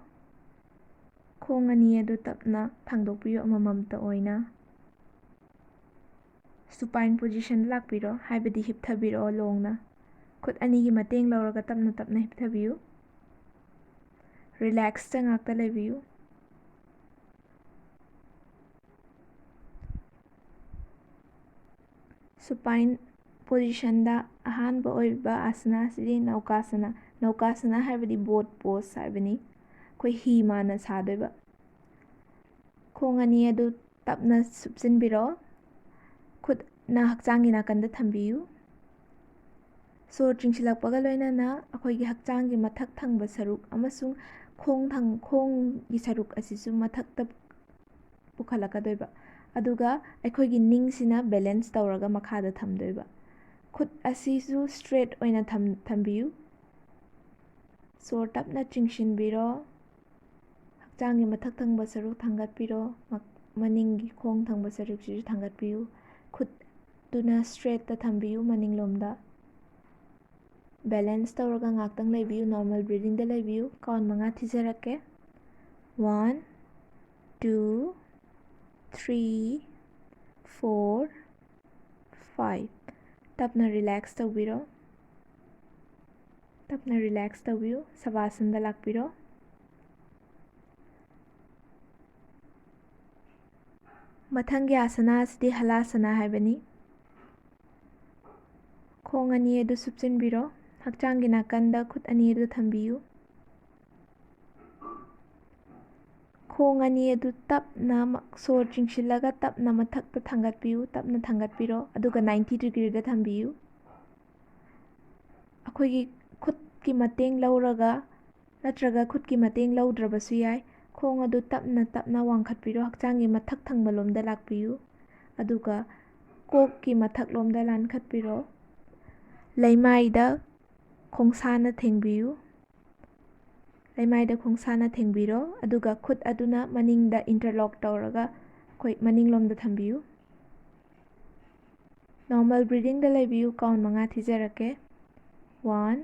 ꯈꯣꯡ ꯑꯅꯤ ꯑꯗꯨ ꯇꯞꯅ ꯊꯥꯡꯗꯣꯛꯄꯤꯌꯨ ꯑꯃꯃꯝꯇ ꯑꯣꯏꯅ꯫ Supine position ꯂꯥꯛꯄꯤꯔꯣ, ꯍꯥꯏꯕꯗꯤ ꯍꯤꯞꯊꯕꯤꯔꯛꯑꯣ ꯂꯣꯡꯅ꯫ ꯈꯨꯠ ꯑꯅꯤꯒꯤ ꯃꯇꯦꯡ ꯂꯧꯔꯒ ꯇꯞꯅ ꯇꯞꯅ ꯍꯤꯞꯊꯕꯤꯌꯨ꯫ Relaxꯇ ꯉꯥꯛꯇ ꯂꯩꯕꯤꯌꯨ꯫ Supine positionꯗ ꯑꯍꯥꯟꯕ ꯑꯣꯏꯕ ꯑꯥꯁꯅꯥ ꯑꯁꯤꯗꯤ ꯅꯧꯀꯥꯁꯅꯥ꯫ ꯅꯧꯀꯥꯁꯅꯥ ꯍꯥꯏꯕꯗꯤ boat pose ꯍꯥꯏꯕꯅꯤ꯫ ꯑꯩꯈꯣꯏ ꯍꯤ ꯃꯥꯟꯅ ꯁꯥꯗꯣꯏꯕ꯫ ꯈꯣꯡ ꯑꯅꯤ ꯑꯗꯨ ꯇꯞꯅ ꯁꯨꯞꯆꯤꯟꯕꯤꯔꯣ꯫ ꯈꯨꯠꯅ ꯍꯛꯆꯥꯡꯒꯤ ꯅꯥꯀꯟꯗ ꯊꯝꯕꯤꯌꯨ꯫ ꯁꯣꯔ ꯆꯤꯡꯁꯤꯜꯂꯛꯄꯒ ꯂꯣꯏꯅꯅ ꯑꯩꯈꯣꯏꯒꯤ ꯍꯛꯆꯥꯡꯒꯤ ꯃꯊꯛ ꯊꯪꯕ ꯁꯔꯨꯛ ꯑꯃꯁꯨꯡ ꯈꯣꯡ ꯊꯪ-, ꯈꯣꯡꯒꯤ ꯁꯔꯨꯛ ꯑꯁꯤꯁꯨ ꯃꯊꯛꯇ ꯄꯨꯈꯠꯂꯛꯀꯗꯣꯏꯕ꯫ ꯑꯗꯨꯒ ꯑꯩꯈꯣꯏꯒꯤ ꯅꯤꯡꯁꯤꯅ balance ꯇꯧꯔꯒ ꯃꯈꯥꯗ ꯊꯝꯗꯣꯏꯕ꯫ ꯈꯨꯠ ꯑꯁꯤꯁꯨ straight ꯑꯣꯏꯅ ꯊꯝ-, ꯊꯝꯕꯤꯌꯨ꯫ ꯁꯣꯔ ꯇꯞꯅ ꯆꯤꯡꯁꯤꯟꯕꯤꯔꯣ꯫ ꯍꯛꯆꯥꯡꯒꯤ ꯃꯊꯛ ꯊꯪꯕ ꯁꯔꯨꯛ ꯊꯥꯡꯒꯠꯄꯤꯔꯣ꯫ ꯃ-, ꯃꯅꯤꯡꯒꯤ ꯈꯣꯡ ꯊꯪꯕ ꯁꯔꯨꯛꯁꯤꯁꯨ ꯊꯥꯡꯒꯠꯄꯤꯌꯨ꯫ ꯈꯨꯠꯇꯨꯅ straightꯇ ꯊꯝꯕꯤꯌꯨ ꯃꯅꯤꯡꯂꯣꯝꯗ꯫ Balance ꯇꯧꯔꯒ ꯉꯥꯛꯇꯪ ꯂꯩꯕꯤꯌꯨ, normal breathingꯗ ꯂꯩꯕꯤꯌꯨ꯫ Count ꯃꯉꯥ ꯊꯤꯖꯔꯛꯀꯦ꯫ One, two, three, four, five. ꯇꯞꯅ relax ꯇꯧꯕꯤꯔꯣ꯫ ꯇꯞꯅ relax ꯇꯧꯕꯤꯌꯨ꯫ ꯁꯕꯥꯁꯟꯗ ꯂꯥꯛꯄꯤꯔꯣ꯫ ꯃꯊꯪꯒꯤ ꯑꯥꯁꯅꯥ ꯑꯁꯤꯗꯤ ꯍꯂꯥꯁꯅꯥ ꯍꯥꯏꯕꯅꯤ꯫ ꯈꯣꯡ ꯑꯅꯤ ꯑꯗꯨ ꯁꯨꯞꯆꯤꯟꯕꯤꯔꯣ꯫ ꯍꯛꯆꯥꯡꯒꯤ ꯅꯥꯀꯟꯗ ꯈꯨꯠ ꯑꯅꯤ ꯑꯗꯨ ꯊꯝꯕꯤꯌꯨ꯫ ꯈꯣꯡ ꯑꯅꯤ ꯑꯗꯨ ꯇꯞꯅ ꯃ-, ꯁꯣꯔ ꯆꯤꯡꯁꯤꯜꯂꯒ ꯇꯞꯅ ꯃꯊꯛꯇ ꯊꯥꯡꯒꯠꯄꯤꯌꯨ, ꯇꯞꯅ ꯊꯥꯡꯒꯠꯄꯤꯔꯣ, ꯑꯗꯨꯒ ninety degreeꯗ ꯊꯝꯕꯤꯌꯨ꯫ ꯑꯩꯈꯣꯏꯒꯤ ꯈꯨꯠꯀꯤ ꯃꯇꯦꯡ ꯂꯧꯔꯒ ꯅꯠꯇ꯭ꯔꯒ ꯈꯨꯠꯀꯤ ꯃꯇꯦꯡ ꯂꯧꯗ꯭ꯔꯕꯁꯨ ꯌꯥꯏ꯫ ꯈꯣꯡ ꯑꯗꯨ ꯇꯞꯅ ꯇꯞꯅ ꯋꯥꯡꯈꯠꯄꯤꯔꯣ, ꯍꯛꯆꯥꯡꯒꯤ ꯃꯊꯛ ꯊꯪꯕ ꯂꯣꯝꯗ ꯂꯥꯛꯄꯤꯌꯨ, ꯑꯗꯨꯒ ꯀꯣꯛꯀꯤ ꯃꯊꯛꯂꯣꯝꯗ ꯂꯥꯟꯈꯠꯄꯤꯔꯣ꯫ ꯂꯩꯃꯥꯏꯗ ꯈꯣꯡꯁꯥꯅ ꯊꯦꯡꯕꯤꯌꯨ꯫ ꯂꯩꯃꯥꯏꯗ ꯈꯣꯡꯁꯥꯅ ꯊꯦꯡꯕꯤꯔꯣ, ꯑꯗꯨꯒ ꯈꯨꯠ ꯑꯗꯨꯅ ꯃꯅꯤꯡꯗ interlock ꯇꯧꯔꯒ ꯑꯩꯈꯣꯏ ꯃꯅꯤꯡꯂꯣꯝꯗ ꯊꯝꯕꯤꯌꯨ꯫ Normal breathingꯗ ꯂꯩꯕꯤꯌꯨ꯫ Count ꯃꯉꯥ ꯊꯤꯖꯔꯛꯀꯦ꯫ One,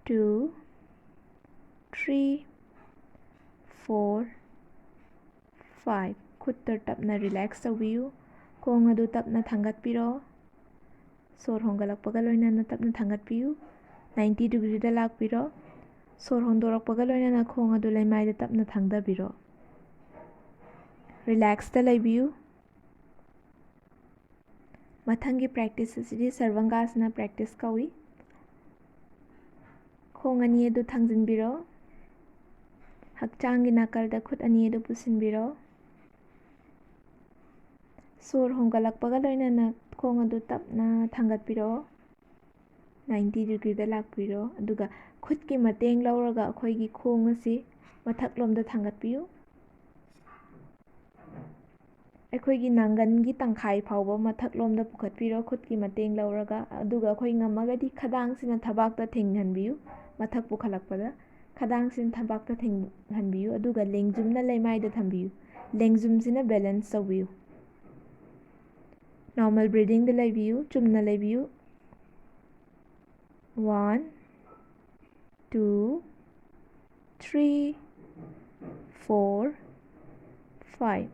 two, three, four, five꯫ ꯈꯨꯠꯇꯨ ꯇꯞꯅ relax ꯇꯧꯕꯤꯌꯨ꯫ ꯈꯣꯡ ꯑꯗꯨ ꯇꯞꯅ ꯊꯥꯡꯒꯠꯄꯤꯔꯣ꯫ ꯁꯣꯔ ꯍꯣꯟꯒꯠꯂꯛꯄꯒ ꯂꯣꯏꯅꯅ ꯇꯞꯅ ꯊꯥꯡꯒꯠꯄꯤꯌꯨ꯫ Ninety degreeꯗ ꯂꯥꯛꯄꯤꯔꯣ꯫ ꯁꯣꯔ ꯍꯣꯟꯗꯣꯔꯛꯄꯒ ꯂꯣꯏꯅꯅ ꯈꯣꯡ ꯑꯗꯨ ꯂꯩꯃꯥꯏꯗ ꯇꯞꯅ ꯊꯥꯡꯗꯕꯤꯔꯣ꯫ Relaxedꯇ ꯂꯩꯕꯤꯌꯨ꯫ ꯃꯊꯪꯒꯤ practice ꯑꯁꯤꯗꯤ ꯁꯔꯚꯪꯒꯥꯁꯅ practice ꯀꯧꯏ꯫ ꯈꯣꯡ ꯑꯅꯤ ꯑꯗꯨ ꯊꯥꯡꯖꯤꯟꯕꯤꯔꯣ꯫ ꯍꯛꯆꯥꯡꯒꯤ ꯅꯥꯀꯜꯗ ꯈꯨꯠ ꯑꯅꯤ ꯑꯗꯨ ꯄꯨꯁꯤꯟꯕꯤꯔꯣ꯫ ꯁꯣꯔ ꯍꯣꯟꯒꯠꯂꯛꯄꯒ ꯂꯣꯏꯅꯅ ꯈꯣꯡ ꯑꯗꯨ ꯇꯞꯅ ꯊꯥꯡꯒꯠꯄꯤꯔꯛꯑꯣ꯫ Ninety degreeꯗ ꯂꯥꯛꯄꯤꯔꯣ꯫ ꯑꯗꯨꯒ ꯈꯨꯠꯀꯤ ꯃꯇꯦꯡ ꯂꯧꯔꯒ ꯑꯩꯈꯣꯏꯒꯤ ꯈꯣꯡ ꯑꯁꯤ ꯃꯊꯛꯂꯣꯝꯗ ꯊꯥꯡꯒꯠꯄꯤꯌꯨ꯫ ꯑꯩꯈꯣꯏꯒꯤ ꯅꯥꯡꯒꯟꯒꯤ ꯇꯪꯈꯥꯏ ꯐꯥꯎꯕ ꯃꯊꯛꯂꯣꯝꯗ ꯄꯨꯈꯠꯄꯤꯔꯣ, ꯈꯨꯠꯀꯤ ꯃꯇꯦꯡ ꯂꯧꯔꯒ꯫ ꯑꯗꯨꯒ ꯑꯩꯈꯣꯏ ꯉꯝꯃꯒꯗꯤ ꯈꯗꯥꯡꯁꯤꯅ ꯊꯕꯥꯛꯇ ꯊꯦꯡꯍꯟꯕꯤꯌꯨ꯫ ꯃꯊꯛ ꯄꯨꯈꯠꯂꯛꯄꯗ ꯈꯗꯥꯡꯁꯤꯅ ꯊꯕꯥꯛꯇ ꯊꯦꯡꯍꯟꯕꯤꯌꯨ, ꯑꯗꯨꯒ ꯂꯦꯡꯖꯨꯝꯅ ꯂꯩꯃꯥꯏꯗ ꯊꯝꯕꯤꯌꯨ꯫ ꯂꯦꯡꯖꯨꯝꯁꯤꯅ balance ꯇꯧꯕꯤꯌꯨ꯫ Normal breathingꯗ ꯂꯩꯕꯤꯌꯨ, ꯆꯨꯝꯅ ꯂꯩꯕꯤꯌꯨ꯫ One, two, three, four, five꯫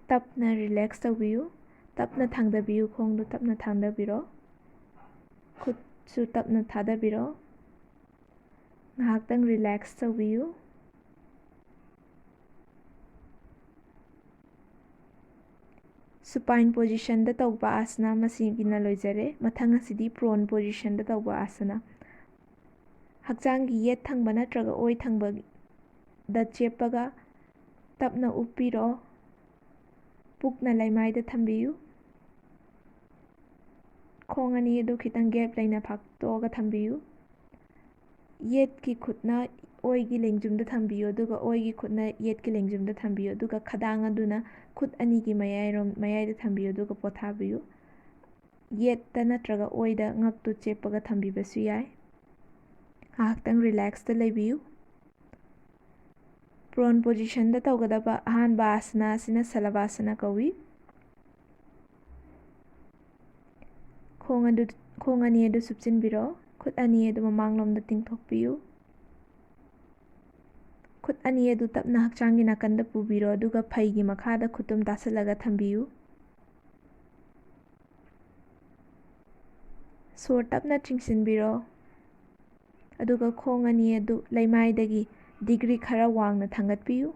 ꯇꯞꯅ relax ꯇꯧꯕꯤꯌꯨ꯫ ꯇꯞꯅ ꯊꯥꯡꯗꯕꯤꯌꯨ, ꯈꯣꯡꯗꯨ ꯇꯞꯅ ꯊꯥꯡꯗꯕꯤꯔꯣ꯫ ꯈꯨꯠꯁꯨ ꯇꯞꯅ ꯊꯥꯗꯕꯤꯔꯣ꯫ ꯉꯥꯏꯍꯥꯛꯇꯪ relax ꯇꯧꯕꯤꯌꯨ꯫ Supine positionꯗ ꯇꯧꯕ ꯑꯥꯁꯅ ꯃꯁꯤꯒꯤꯅ ꯂꯣꯏꯖꯔꯦ꯫ ꯃꯊꯪ ꯑꯁꯤꯗꯤ prone positionꯗ ꯇꯧꯕ ꯑꯥꯁꯅ꯫ ꯍꯛꯆꯥꯡꯒꯤ ꯌꯦꯠ ꯊꯪꯕ ꯅꯠꯇ꯭ꯔꯒ ꯑꯣꯏ ꯊꯪꯕꯗ ꯆꯦꯞꯄꯒ ꯇꯞꯅ ꯎꯞꯄꯤꯔꯣ꯫ ꯄꯨꯛꯅ ꯂꯩꯃꯥꯏꯗ ꯊꯝꯕꯤꯌꯨ꯫ ꯈꯣꯡ ꯑꯅꯤ ꯑꯗꯨ ꯈꯤꯇꯪ gap ꯂꯩꯅ ꯐꯥꯛꯇꯣꯛꯑꯒ ꯊꯝꯕꯤꯌꯨ꯫ ꯌꯦꯠꯀꯤ ꯈꯨꯠꯅ ꯑꯣꯏꯒꯤ ꯂꯦꯡꯖꯨꯝꯗ ꯊꯝꯕꯤꯌꯨ, ꯑꯗꯨꯒ ꯑꯣꯏꯒꯤ ꯈꯨꯠꯅ ꯌꯦꯠꯀꯤ ꯂꯦꯡꯖꯨꯝꯗ ꯊꯝꯕꯤꯌꯨ, ꯑꯗꯨꯒ ꯈꯗꯥꯡ ꯑꯗꯨꯅ ꯈꯨꯠ ꯑꯅꯤꯒꯤ ꯃꯌꯥꯏꯔꯣꯝ, ꯃꯌꯥꯏꯗ ꯊꯝꯕꯤꯌꯨ, ꯑꯗꯨꯒ ꯄꯣꯊꯥꯕꯤꯌꯨ꯫ ꯌꯦꯠꯇ ꯅꯠꯇ꯭ꯔꯒ ꯑꯣꯏꯗ ꯉꯛꯇꯨ ꯆꯦꯞꯄꯒ ꯊꯝꯕꯤꯕꯁꯨ ꯌꯥꯏ꯫ ꯉꯥꯏꯍꯥꯛꯇꯪ ꯔꯤꯂꯦꯛꯁꯇ ꯂꯩꯕꯤꯌꯨ꯫ ꯄ꯭ꯔꯣꯟ ꯄꯣꯖꯤꯁꯟꯗ ꯇꯧꯒꯗꯕ ꯑꯍꯥꯟꯕ ꯑꯥꯁꯅꯥ ꯑꯁꯤꯅ ꯁꯂꯚꯥꯁꯅꯥ ꯀꯧꯏ꯫ ꯈꯣꯡ ꯑꯗꯨ, ꯈꯣꯡ ꯑꯅꯤ ꯑꯗꯨ ꯁꯨꯞꯆꯤꯟꯕꯤꯔꯣ꯫ ꯈꯨꯠ ꯑꯅꯤ ꯑꯗꯨ ꯃꯃꯥꯡꯂꯣꯝꯗ ꯇꯤꯡꯊꯣꯛꯄꯤꯌꯨ꯫ ꯈꯨꯠ ꯑꯅꯤ ꯑꯗꯨ ꯇꯞꯅ ꯍꯛꯆꯥꯡꯒꯤ ꯅꯥꯀꯟꯗ ꯄꯨꯕꯤꯔꯣ, ꯑꯗꯨꯒ ꯐꯩꯒꯤ ꯃꯈꯥꯗ ꯈꯨꯇꯨꯝ ꯇꯥꯁꯤꯜꯂꯒ ꯊꯝꯕꯤꯌꯨ꯫ ꯁꯣꯔ ꯇꯞꯅ ꯆꯤꯡꯁꯤꯟꯕꯤꯔꯣ, ꯑꯗꯨꯒ ꯈꯣꯡ ꯑꯅꯤ ꯑꯗꯨ ꯂꯩꯃꯥꯏꯗꯒꯤ ꯗꯤꯒ꯭ꯔꯤ ꯈꯔ ꯋꯥꯡꯅ ꯊꯥꯡꯒꯠꯄꯤꯌꯨ꯫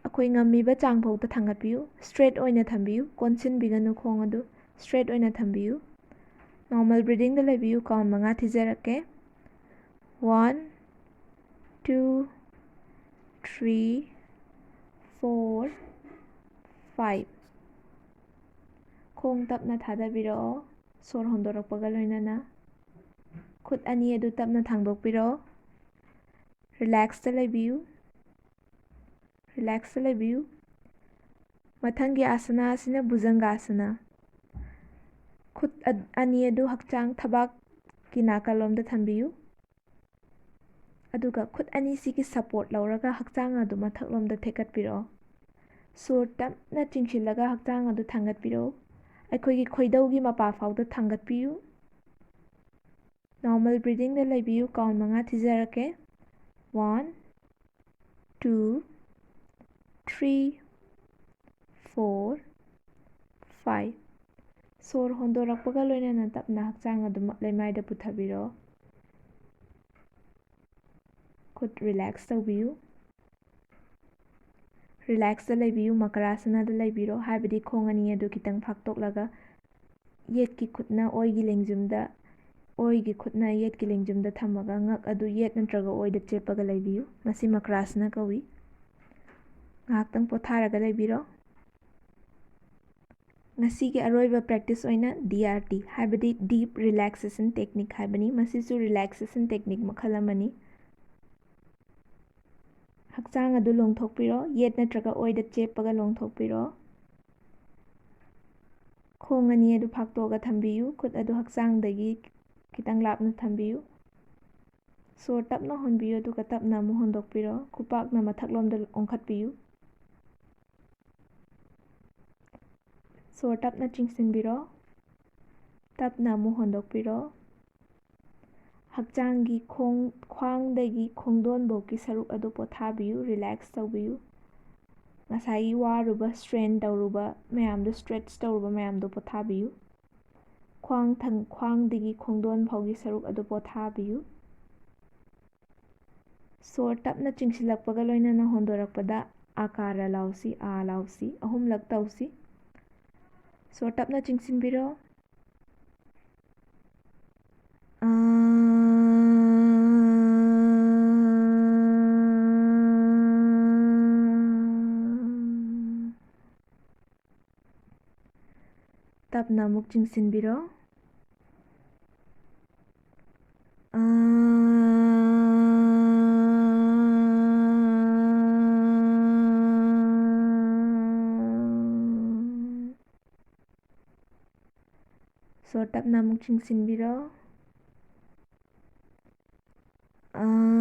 ꯑꯩꯈꯣꯏ ꯉꯝꯃꯤꯕ ꯆꯥꯡ ꯐꯥꯎꯗ ꯊꯥꯡꯒꯠꯄꯤꯌꯨ꯫ ꯁ꯭ꯇ꯭ꯔꯦꯠ ꯑꯣꯏꯅ ꯊꯝꯕꯤꯌꯨ, ꯀꯣꯟꯁꯤꯟꯕꯤꯒꯅꯨ ꯈꯣꯡ ꯑꯗꯨ꯫ ꯁ꯭ꯇ꯭ꯔꯦꯠ ꯑꯣꯏꯅ ꯊꯝꯕꯤꯌꯨ꯫ ꯅꯣꯔꯃꯦꯜ ꯕ꯭ꯔꯤꯗꯤꯡꯗ ꯂꯩꯕꯤꯌꯨ, ꯀꯥꯎꯟ ꯃꯉꯥ ꯊꯤꯖꯔꯛꯀꯦ꯫ One, two, three, four, five. ꯈꯣꯡ ꯇꯞꯅ ꯊꯥꯗꯕꯤꯔꯛꯑꯣ, ꯁꯣꯔ ꯍꯣꯟꯗꯣꯔꯛꯄꯒ ꯂꯣꯏꯅꯅ꯫ ꯈꯨꯠ ꯑꯅꯤ ꯑꯗꯨ ꯇꯞꯅ ꯊꯥꯡꯗꯣꯛꯄꯤꯔꯛꯑꯣ꯫ ꯔꯤꯂꯦꯛꯁꯇ ꯂꯩꯕꯤꯌꯨ꯫ ꯔꯤꯂꯦꯛꯁꯇ ꯂꯩꯕꯤꯌꯨ꯫ ꯃꯊꯪꯒꯤ ꯑꯥꯁꯅꯥ ꯑꯁꯤꯅ ꯚꯨꯖꯪꯒꯥꯁꯅꯥ꯫ ꯈꯨꯠ ꯑ-, ꯑꯅꯤ ꯑꯗꯨ ꯍꯛꯆꯥꯡ ꯊꯕꯥꯛꯀꯤ ꯅꯥꯀꯜꯂꯣꯝꯗ ꯊꯝꯕꯤꯌꯨ꯫ ꯑꯗꯨꯒ ꯈꯨꯠ ꯑꯅꯤꯁꯤꯒꯤ ꯁꯄꯣꯔꯠ ꯂꯧꯔꯒ ꯍꯛꯆꯥꯡ ꯑꯗꯨ ꯃꯊꯛꯂꯣꯝꯗ ꯊꯦꯛꯀꯠꯄꯤꯔꯛꯑꯣ꯫ ꯁꯣꯔ ꯇꯞꯅ ꯆꯤꯡꯁꯤꯜꯂꯒ ꯍꯛꯆꯥꯡ ꯑꯗꯨ ꯊꯥꯡꯒꯠꯄꯤꯔꯛꯎ꯫ ꯑꯩꯈꯣꯏꯒꯤ ꯈꯣꯏꯗꯧꯒꯤ ꯃꯄꯥ ꯐꯥꯎꯗ ꯊꯥꯡꯒꯠꯄꯤꯌꯨ꯫ ꯅꯣꯔꯃꯦꯜ ꯕ꯭ꯔꯤꯗꯤꯡꯗ ꯂꯩꯕꯤꯌꯨ, ꯀꯥꯎꯟ ꯃꯉꯥ ꯊꯤꯖꯔꯛꯀꯦ꯫ One, two, three, four, five. ꯁꯣꯔ ꯍꯣꯟꯗꯣꯔꯛꯄꯒ ꯂꯣꯏꯅꯅ ꯇꯞꯅ ꯍꯛꯆꯥꯡ ꯑꯗꯨꯃꯛ ꯂꯩꯃꯥꯏꯗ ꯄꯨꯊꯕꯤꯔꯣ꯫ ꯈꯨꯠ ꯔꯤꯂꯦꯛꯁ ꯇꯧꯕꯤꯌꯨ꯫ ꯔꯤꯂꯦꯛꯁꯇ ꯂꯩꯕꯤꯌꯨ, ꯃꯀꯔꯥꯁꯅꯥꯗ ꯂꯩꯕꯤꯔꯣ, ꯍꯥꯏꯕꯗꯤ ꯈꯣꯡ ꯑꯅꯤ ꯑꯗꯨ ꯈꯤꯇꯪ ꯐꯥꯛꯇꯣꯛꯂꯒ ꯌꯦꯠꯀꯤ ꯈꯨꯠꯅ ꯑꯣꯏꯒꯤ ꯂꯦꯡꯖꯨꯝꯗ, ꯑꯣꯏꯒꯤ ꯈꯨꯠꯅ ꯌꯦꯠꯀꯤ ꯂꯦꯡꯖꯨꯝꯗ ꯊꯝꯃꯒ ꯉꯛ ꯑꯗꯨ ꯌꯦꯠ ꯅꯠꯇ꯭ꯔꯒ ꯑꯣꯏꯗ ꯆꯦꯞꯄꯒ ꯂꯩꯕꯤꯌꯨ꯫ ꯃꯁꯤ ꯃꯀ꯭ꯔꯥꯁꯅ ꯀꯧꯏ꯫ ꯉꯥꯏꯍꯥꯛꯇꯪ ꯄꯣꯊꯥꯔꯒ ꯂꯩꯕꯤꯔꯣ꯫ ꯉꯁꯤꯒꯤ ꯑꯔꯣꯏꯕ ꯄ꯭ꯔꯦꯛꯇꯤꯁ ꯑꯣꯏꯅ ꯗꯤ ꯑꯥꯔ ꯇꯤ, ꯍꯥꯏꯕꯗꯤ ꯗꯤꯞ ꯔꯤꯂꯦꯛꯁꯦꯁꯟ ꯇꯦꯛꯅꯤꯛ ꯍꯥꯏꯕꯅꯤ꯫ ꯃꯁꯤꯁꯨ ꯔꯤꯂꯦꯛꯁꯦꯁꯟ ꯇꯦꯛꯅꯤꯛ ꯃꯈꯜ ꯑꯃꯅꯤ꯫ ꯍꯛꯆꯥꯡ ꯑꯗꯨ ꯂꯣꯡꯊꯣꯛꯄꯤꯔꯣ, ꯌꯦꯠ ꯅꯠꯇ꯭ꯔꯒ ꯑꯣꯏꯗ ꯆꯦꯞꯄꯒ ꯂꯣꯡꯊꯣꯛꯄꯤꯔꯣ꯫ ꯈꯣꯡ ꯑꯅꯤ ꯑꯗꯨ ꯐꯥꯛꯇꯣꯛꯑꯒ ꯊꯝꯕꯤꯌꯨ꯫ ꯈꯨꯠ ꯑꯗꯨ ꯍꯛꯆꯥꯡꯗꯒꯤ ꯈꯤꯇꯪ ꯂꯥꯞꯅ ꯊꯝꯕꯤꯌꯨ꯫ ꯁꯣꯔ ꯇꯞꯅ ꯍꯣꯟꯕꯤꯌꯨ, ꯑꯗꯨꯒ ꯇꯞꯅ ꯑꯃꯨꯛ ꯍꯣꯟꯗꯣꯛꯄꯤꯔꯣ꯫ ꯈꯨꯄꯥꯛꯅ ꯃꯊꯛꯂꯣꯝꯗ ꯑꯣꯟꯈꯠꯄꯤꯌꯨ꯫ ꯁꯣꯔ ꯇꯞꯅ ꯆꯤꯡꯁꯤꯟꯕꯤꯔꯣ꯫ ꯇꯞꯅ ꯑꯃꯨꯛ ꯍꯣꯟꯗꯣꯛꯄꯤꯔꯣ꯫ ꯍꯛꯆꯥꯡꯒꯤ ꯈꯣꯡ, ꯈ꯭ꯋꯥꯡꯗꯒꯤ ꯈꯣꯡꯗꯣꯟꯐꯧꯒꯤ ꯁꯔꯨꯛ ꯑꯗꯨ ꯄꯣꯊꯥꯕꯤꯌꯨ, ꯔꯤꯂꯦꯛꯁ ꯇꯧꯕꯤꯌꯨ꯫ ꯉꯁꯥꯏꯒꯤ ꯋꯥꯔꯨꯕ, ꯁ꯭ꯇ꯭ꯔꯦꯟ ꯇꯧꯔꯨꯕ ꯃꯌꯥꯝꯗꯣ, ꯁ꯭ꯇ꯭ꯔꯦꯠꯆ ꯇꯧꯔꯨꯕ ꯃꯌꯥꯝꯗꯣ ꯄꯣꯊꯥꯕꯤꯌꯨ꯫ ꯈ꯭ꯋꯥꯡ ꯊꯪ-, ꯈ꯭ꯋꯥꯡꯗꯒꯤ ꯈꯣꯡꯗꯣꯟ ꯐꯥꯎꯒꯤ ꯁꯔꯨꯛ ꯑꯗꯨ ꯄꯣꯊꯥꯕꯤꯌꯨ꯫ ꯁꯣꯔ ꯇꯞꯅ ꯆꯤꯡꯁꯤꯜꯂꯛꯄꯒ ꯂꯣꯏꯅꯅ ꯍꯣꯟꯗꯣꯔꯛꯄꯗ ꯑꯥꯀꯥꯔꯥ ꯂꯥꯎꯁꯤ, ꯑꯥ ꯂꯥꯎꯁꯤ꯫ ꯑꯍꯨꯝꯂꯛ ꯇꯧꯁꯤ꯫ ꯁꯣꯔ ꯇꯞꯅ ꯆꯤꯡꯁꯤꯟꯕꯤꯔꯣ꯫ ꯑꯥ꯫ ꯇꯞꯅ ꯑꯃꯨꯛ ꯆꯤꯡꯁꯤꯟꯕꯤꯔꯣ꯫ ꯑꯥ꯫ ꯁꯣꯔ ꯇꯞꯅ ꯑꯃꯨꯛ ꯆꯤꯡꯁꯤꯟꯕꯤꯔꯣ꯫ ꯑꯥ꯫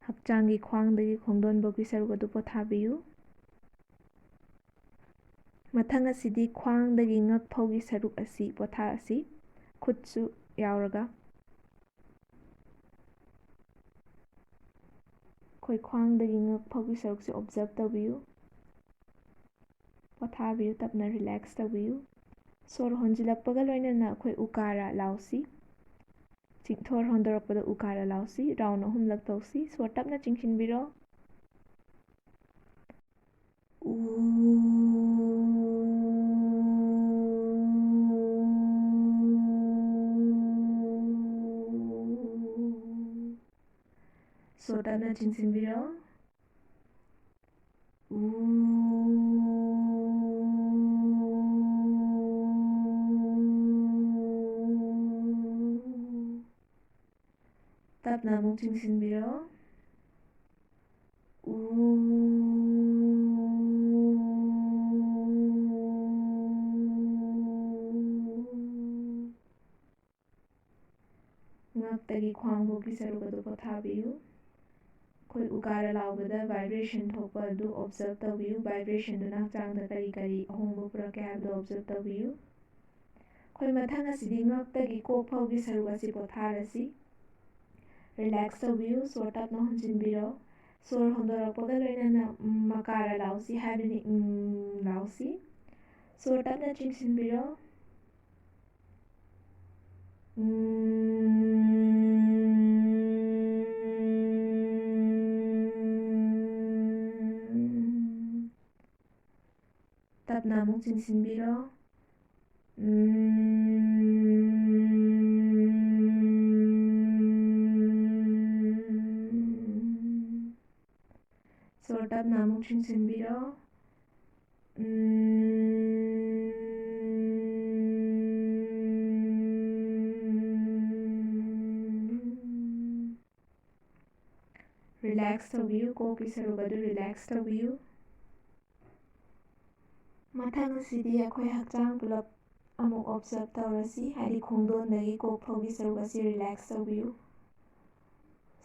ꯍꯛꯆꯥꯡꯒꯤ ꯈ꯭ꯋꯥꯡꯗꯒꯤ ꯈꯣꯡꯗꯣꯟꯕꯧꯒꯤ ꯁꯔꯨꯛ ꯑꯗꯨ ꯄꯣꯊꯥꯕꯤꯌꯨ꯫ ꯃꯊꯪ ꯑꯁꯤꯗꯤ ꯈ꯭ꯋꯥꯡꯗꯒꯤ ꯉꯛ ꯐꯥꯎꯒꯤ ꯁꯔꯨꯛ ꯑꯁꯤ ꯄꯣꯊꯥ ꯑꯁꯤ, ꯈꯨꯠꯁꯨ ꯌꯥꯎꯔꯒ꯫ ꯑꯩꯈꯣꯏ ꯈ꯭ꯋꯥꯡꯗꯒꯤ ꯉꯛ ꯐꯥꯎꯒꯤ ꯁꯔꯨꯛꯁꯦ ꯑꯣꯕꯖꯔꯕ ꯇꯧꯕꯤꯌꯨ꯫ ꯄꯣꯊꯥꯕꯤꯌꯨ, ꯇꯞꯅ ꯔꯤꯂꯦꯛꯁ ꯇꯧꯕꯤꯌꯨ꯫ ꯁꯣꯔ ꯍꯣꯟꯖꯤꯜꯂꯛꯄꯒ ꯂꯣꯏꯅꯅ ꯑꯩꯈꯣꯏ ꯎꯀꯥꯔꯥ ꯂꯥꯎꯁꯤ꯫ ꯆꯤꯡ-, ꯁꯣꯔ ꯍꯣꯟꯗꯣꯔꯛꯄꯗ ꯎꯀꯥꯔꯥ ꯂꯥꯎꯁꯤ꯫ ꯔꯥꯎꯟ ꯑꯍꯨꯝꯂꯛ ꯇꯧꯁꯤ꯫ ꯁꯣꯔ ꯇꯞꯅ ꯆꯤꯡꯁꯤꯟꯕꯤꯔꯣ꯫ ꯎ꯫ ꯁꯣꯔ ꯇꯞꯅ ꯆꯤꯡꯁꯤꯟꯕꯤꯔꯣ꯫ ꯎ꯫ ꯇꯞꯅ ꯑꯃꯨꯛ ꯆꯤꯡꯁꯤꯟꯕꯤꯔꯣ꯫ ꯎ꯫ ꯉꯛꯇꯒꯤ ꯈ꯭ꯋꯥꯡꯕꯣꯛꯀꯤ ꯁꯔꯨꯛ ꯑꯗꯨ ꯄꯣꯊꯥꯕꯤꯌꯨ꯫ ꯑꯩꯈꯣꯏ ꯎꯀꯥꯔ ꯂꯥꯎꯕꯗ vibration ꯊꯣꯛꯄ ꯑꯗꯨ observe ꯇꯧꯕꯤꯌꯨ꯫ Vibrationꯗꯨꯅ ꯍꯛꯆꯥꯡꯗ ꯀꯔꯤ ꯀꯔꯤ ꯑꯍꯣꯡꯕ ꯄꯨꯔꯛꯀꯦ ꯍꯥꯏꯕꯗꯨ observe ꯇꯧꯕꯤꯌꯨ꯫ ꯑꯩꯈꯣꯏ ꯃꯊꯪ ꯑꯁꯤꯗꯤ ꯉꯛꯇꯒꯤ ꯀꯣꯛ ꯐꯥꯎꯒꯤ ꯁꯔꯨꯛ ꯑꯁꯤ ꯄꯣꯊꯥꯔꯁꯤ꯫ Relax ꯇꯧꯕꯤꯌꯨ꯫ ꯁꯣꯔ ꯇꯞꯅ ꯍꯣꯟꯖꯤꯟꯕꯤꯔꯣ꯫ ꯁꯣꯔ ꯍꯣꯟꯗꯣꯔꯛꯄꯒ ꯂꯣꯏꯅꯅ, ꯎꯝ, ꯃꯀꯥꯔ ꯂꯥꯎꯁꯤ ꯍꯥꯏꯕꯅꯤ, ꯎꯝ, ꯂꯥꯎꯁꯤ꯫ ꯁꯣꯔ ꯇꯞꯅ ꯆꯤꯡꯁꯤꯟꯕꯤꯔꯣ꯫ ꯎꯝ꯫ ꯇꯞꯅ ꯑꯃꯨꯛ ꯆꯤꯡꯁꯤꯟꯕꯤꯔꯣ꯫ ꯎꯝ꯫ ꯁꯣꯔ ꯇꯞꯅ ꯑꯃꯨꯛ ꯆꯤꯡꯁꯤꯟꯕꯤꯔꯣ꯫ ꯎꯝ꯫ Relax ꯇꯧꯕꯤꯌꯨ, ꯀꯣꯛꯀꯤ ꯁꯔꯨꯛ ꯑꯗꯨ relax ꯇꯧꯕꯤꯌꯨ꯫ ꯃꯊꯪ ꯑꯁꯤꯗꯤ ꯑꯩꯈꯣꯏ ꯍꯛꯆꯥꯡ ꯄꯨꯂꯞ ꯑꯃꯨꯛ observe ꯇꯧꯔꯁꯤ, ꯍꯥꯏꯗꯤ ꯈꯣꯡꯗꯣꯟꯗꯒꯤ ꯀꯣꯛ ꯐꯥꯎꯒꯤ ꯁꯔꯨꯛ ꯑꯁꯤ relax ꯇꯧꯕꯤꯌꯨ꯫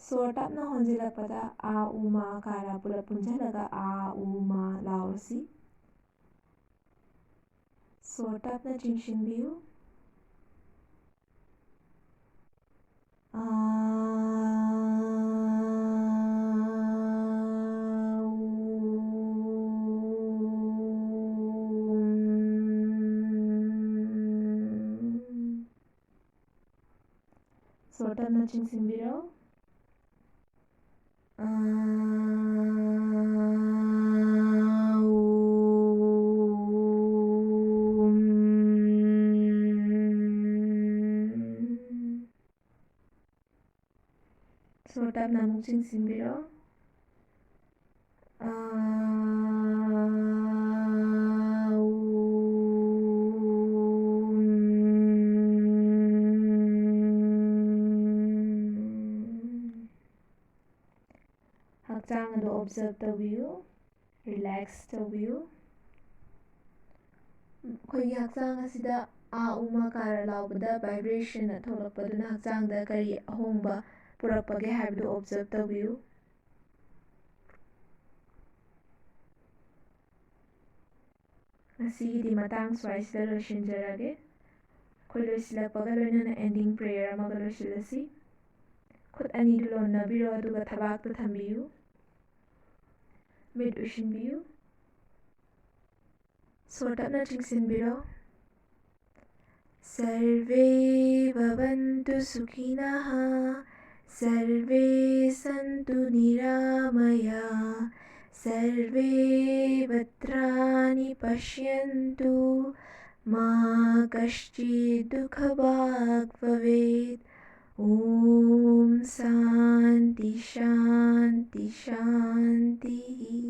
ꯁꯣꯔ ꯇꯞꯅ ꯍꯣꯟꯖꯤꯜꯂꯛꯄꯗ ꯑꯥ, ꯎ, ꯃꯥ, ꯀꯥꯔ ꯄꯨꯂꯞ ꯄꯨꯟꯁꯤꯜꯂꯒ ꯑꯥ, ꯎ, ꯃꯥ ꯂꯥꯎꯔꯁꯤ꯫ ꯁꯣꯔ ꯇꯞꯅ ꯆꯤꯡꯁꯤꯟꯕꯤꯌꯨ꯫ ꯑꯥ, ꯎ꯫ ꯁꯣꯔ ꯇꯞꯅ ꯆꯤꯡꯁꯤꯟꯕꯤꯔꯣ꯫ ꯑꯥ, ꯎ꯫ ꯁꯣꯔ ꯇꯞꯅ ꯑꯃꯨꯛ ꯆꯤꯡꯁꯤꯟꯕꯤꯔꯣ꯫ ꯑꯥ, ꯎ꯫ ꯑꯣꯕꯖꯔꯕ ꯇꯧꯕꯤꯌꯨ, ꯔꯤꯂꯦꯛꯁ ꯇꯧꯕꯤꯌꯨ꯫ ꯑꯩꯈꯣꯏꯒꯤ ꯍꯛꯆꯥꯡ ꯑꯁꯤꯗ ꯑꯥ ꯎꯃ ꯀꯥꯔ ꯂꯥꯎꯕꯗ ꯚꯥꯏꯕ꯭ꯔꯦꯁꯟ ꯊꯣꯛꯂꯛꯄꯗꯨꯅ ꯍꯛꯆꯥꯡꯗ ꯀꯔꯤ ꯑꯍꯣꯡꯕ ꯄꯨꯔꯛꯄꯒꯦ ꯍꯥꯏꯕꯗꯨ ꯑꯣꯕꯖꯔꯕ ꯇꯧꯕꯤꯌꯨ꯫ ꯉꯁꯤꯒꯤꯗꯤ ꯃꯇꯥꯡ ꯁ꯭ꯋꯥꯏꯁꯤꯗ ꯂꯣꯏꯁꯤꯟꯖꯔꯒꯦ꯫ ꯑꯩꯈꯣꯏ ꯂꯣꯏꯁꯤꯜꯂꯛꯄꯒ ꯂꯣꯏꯅꯅ ꯑꯦꯟꯗꯤꯡ ꯄ꯭ꯔꯦꯌꯔ ꯑꯃꯒ ꯂꯣꯏꯁꯤꯜꯂꯁꯤ꯫ ꯈꯨꯠ ꯑꯅꯤꯗꯨ ꯂꯣꯟꯅꯕꯤꯔꯣ, ꯑꯗꯨꯒ ꯊꯕꯥꯛꯇ ꯊꯝꯕꯤꯌꯨ꯫ ꯃꯤꯠ ꯎꯏꯁꯤꯟꯕꯤꯌꯨ꯫ ꯁꯣꯔ ꯇꯞꯅ ꯆꯤꯡꯁꯤꯟꯕꯤꯔꯣ꯫ सर्वे भवन्तु सुखिनः, सर्वे सन्तु निरामया, सर्वे भद्राणि पश्यन्तु, मा कश्चित् दुःखभाग् भवेत्। ॐ शान्ति शान्ति शान्तिः।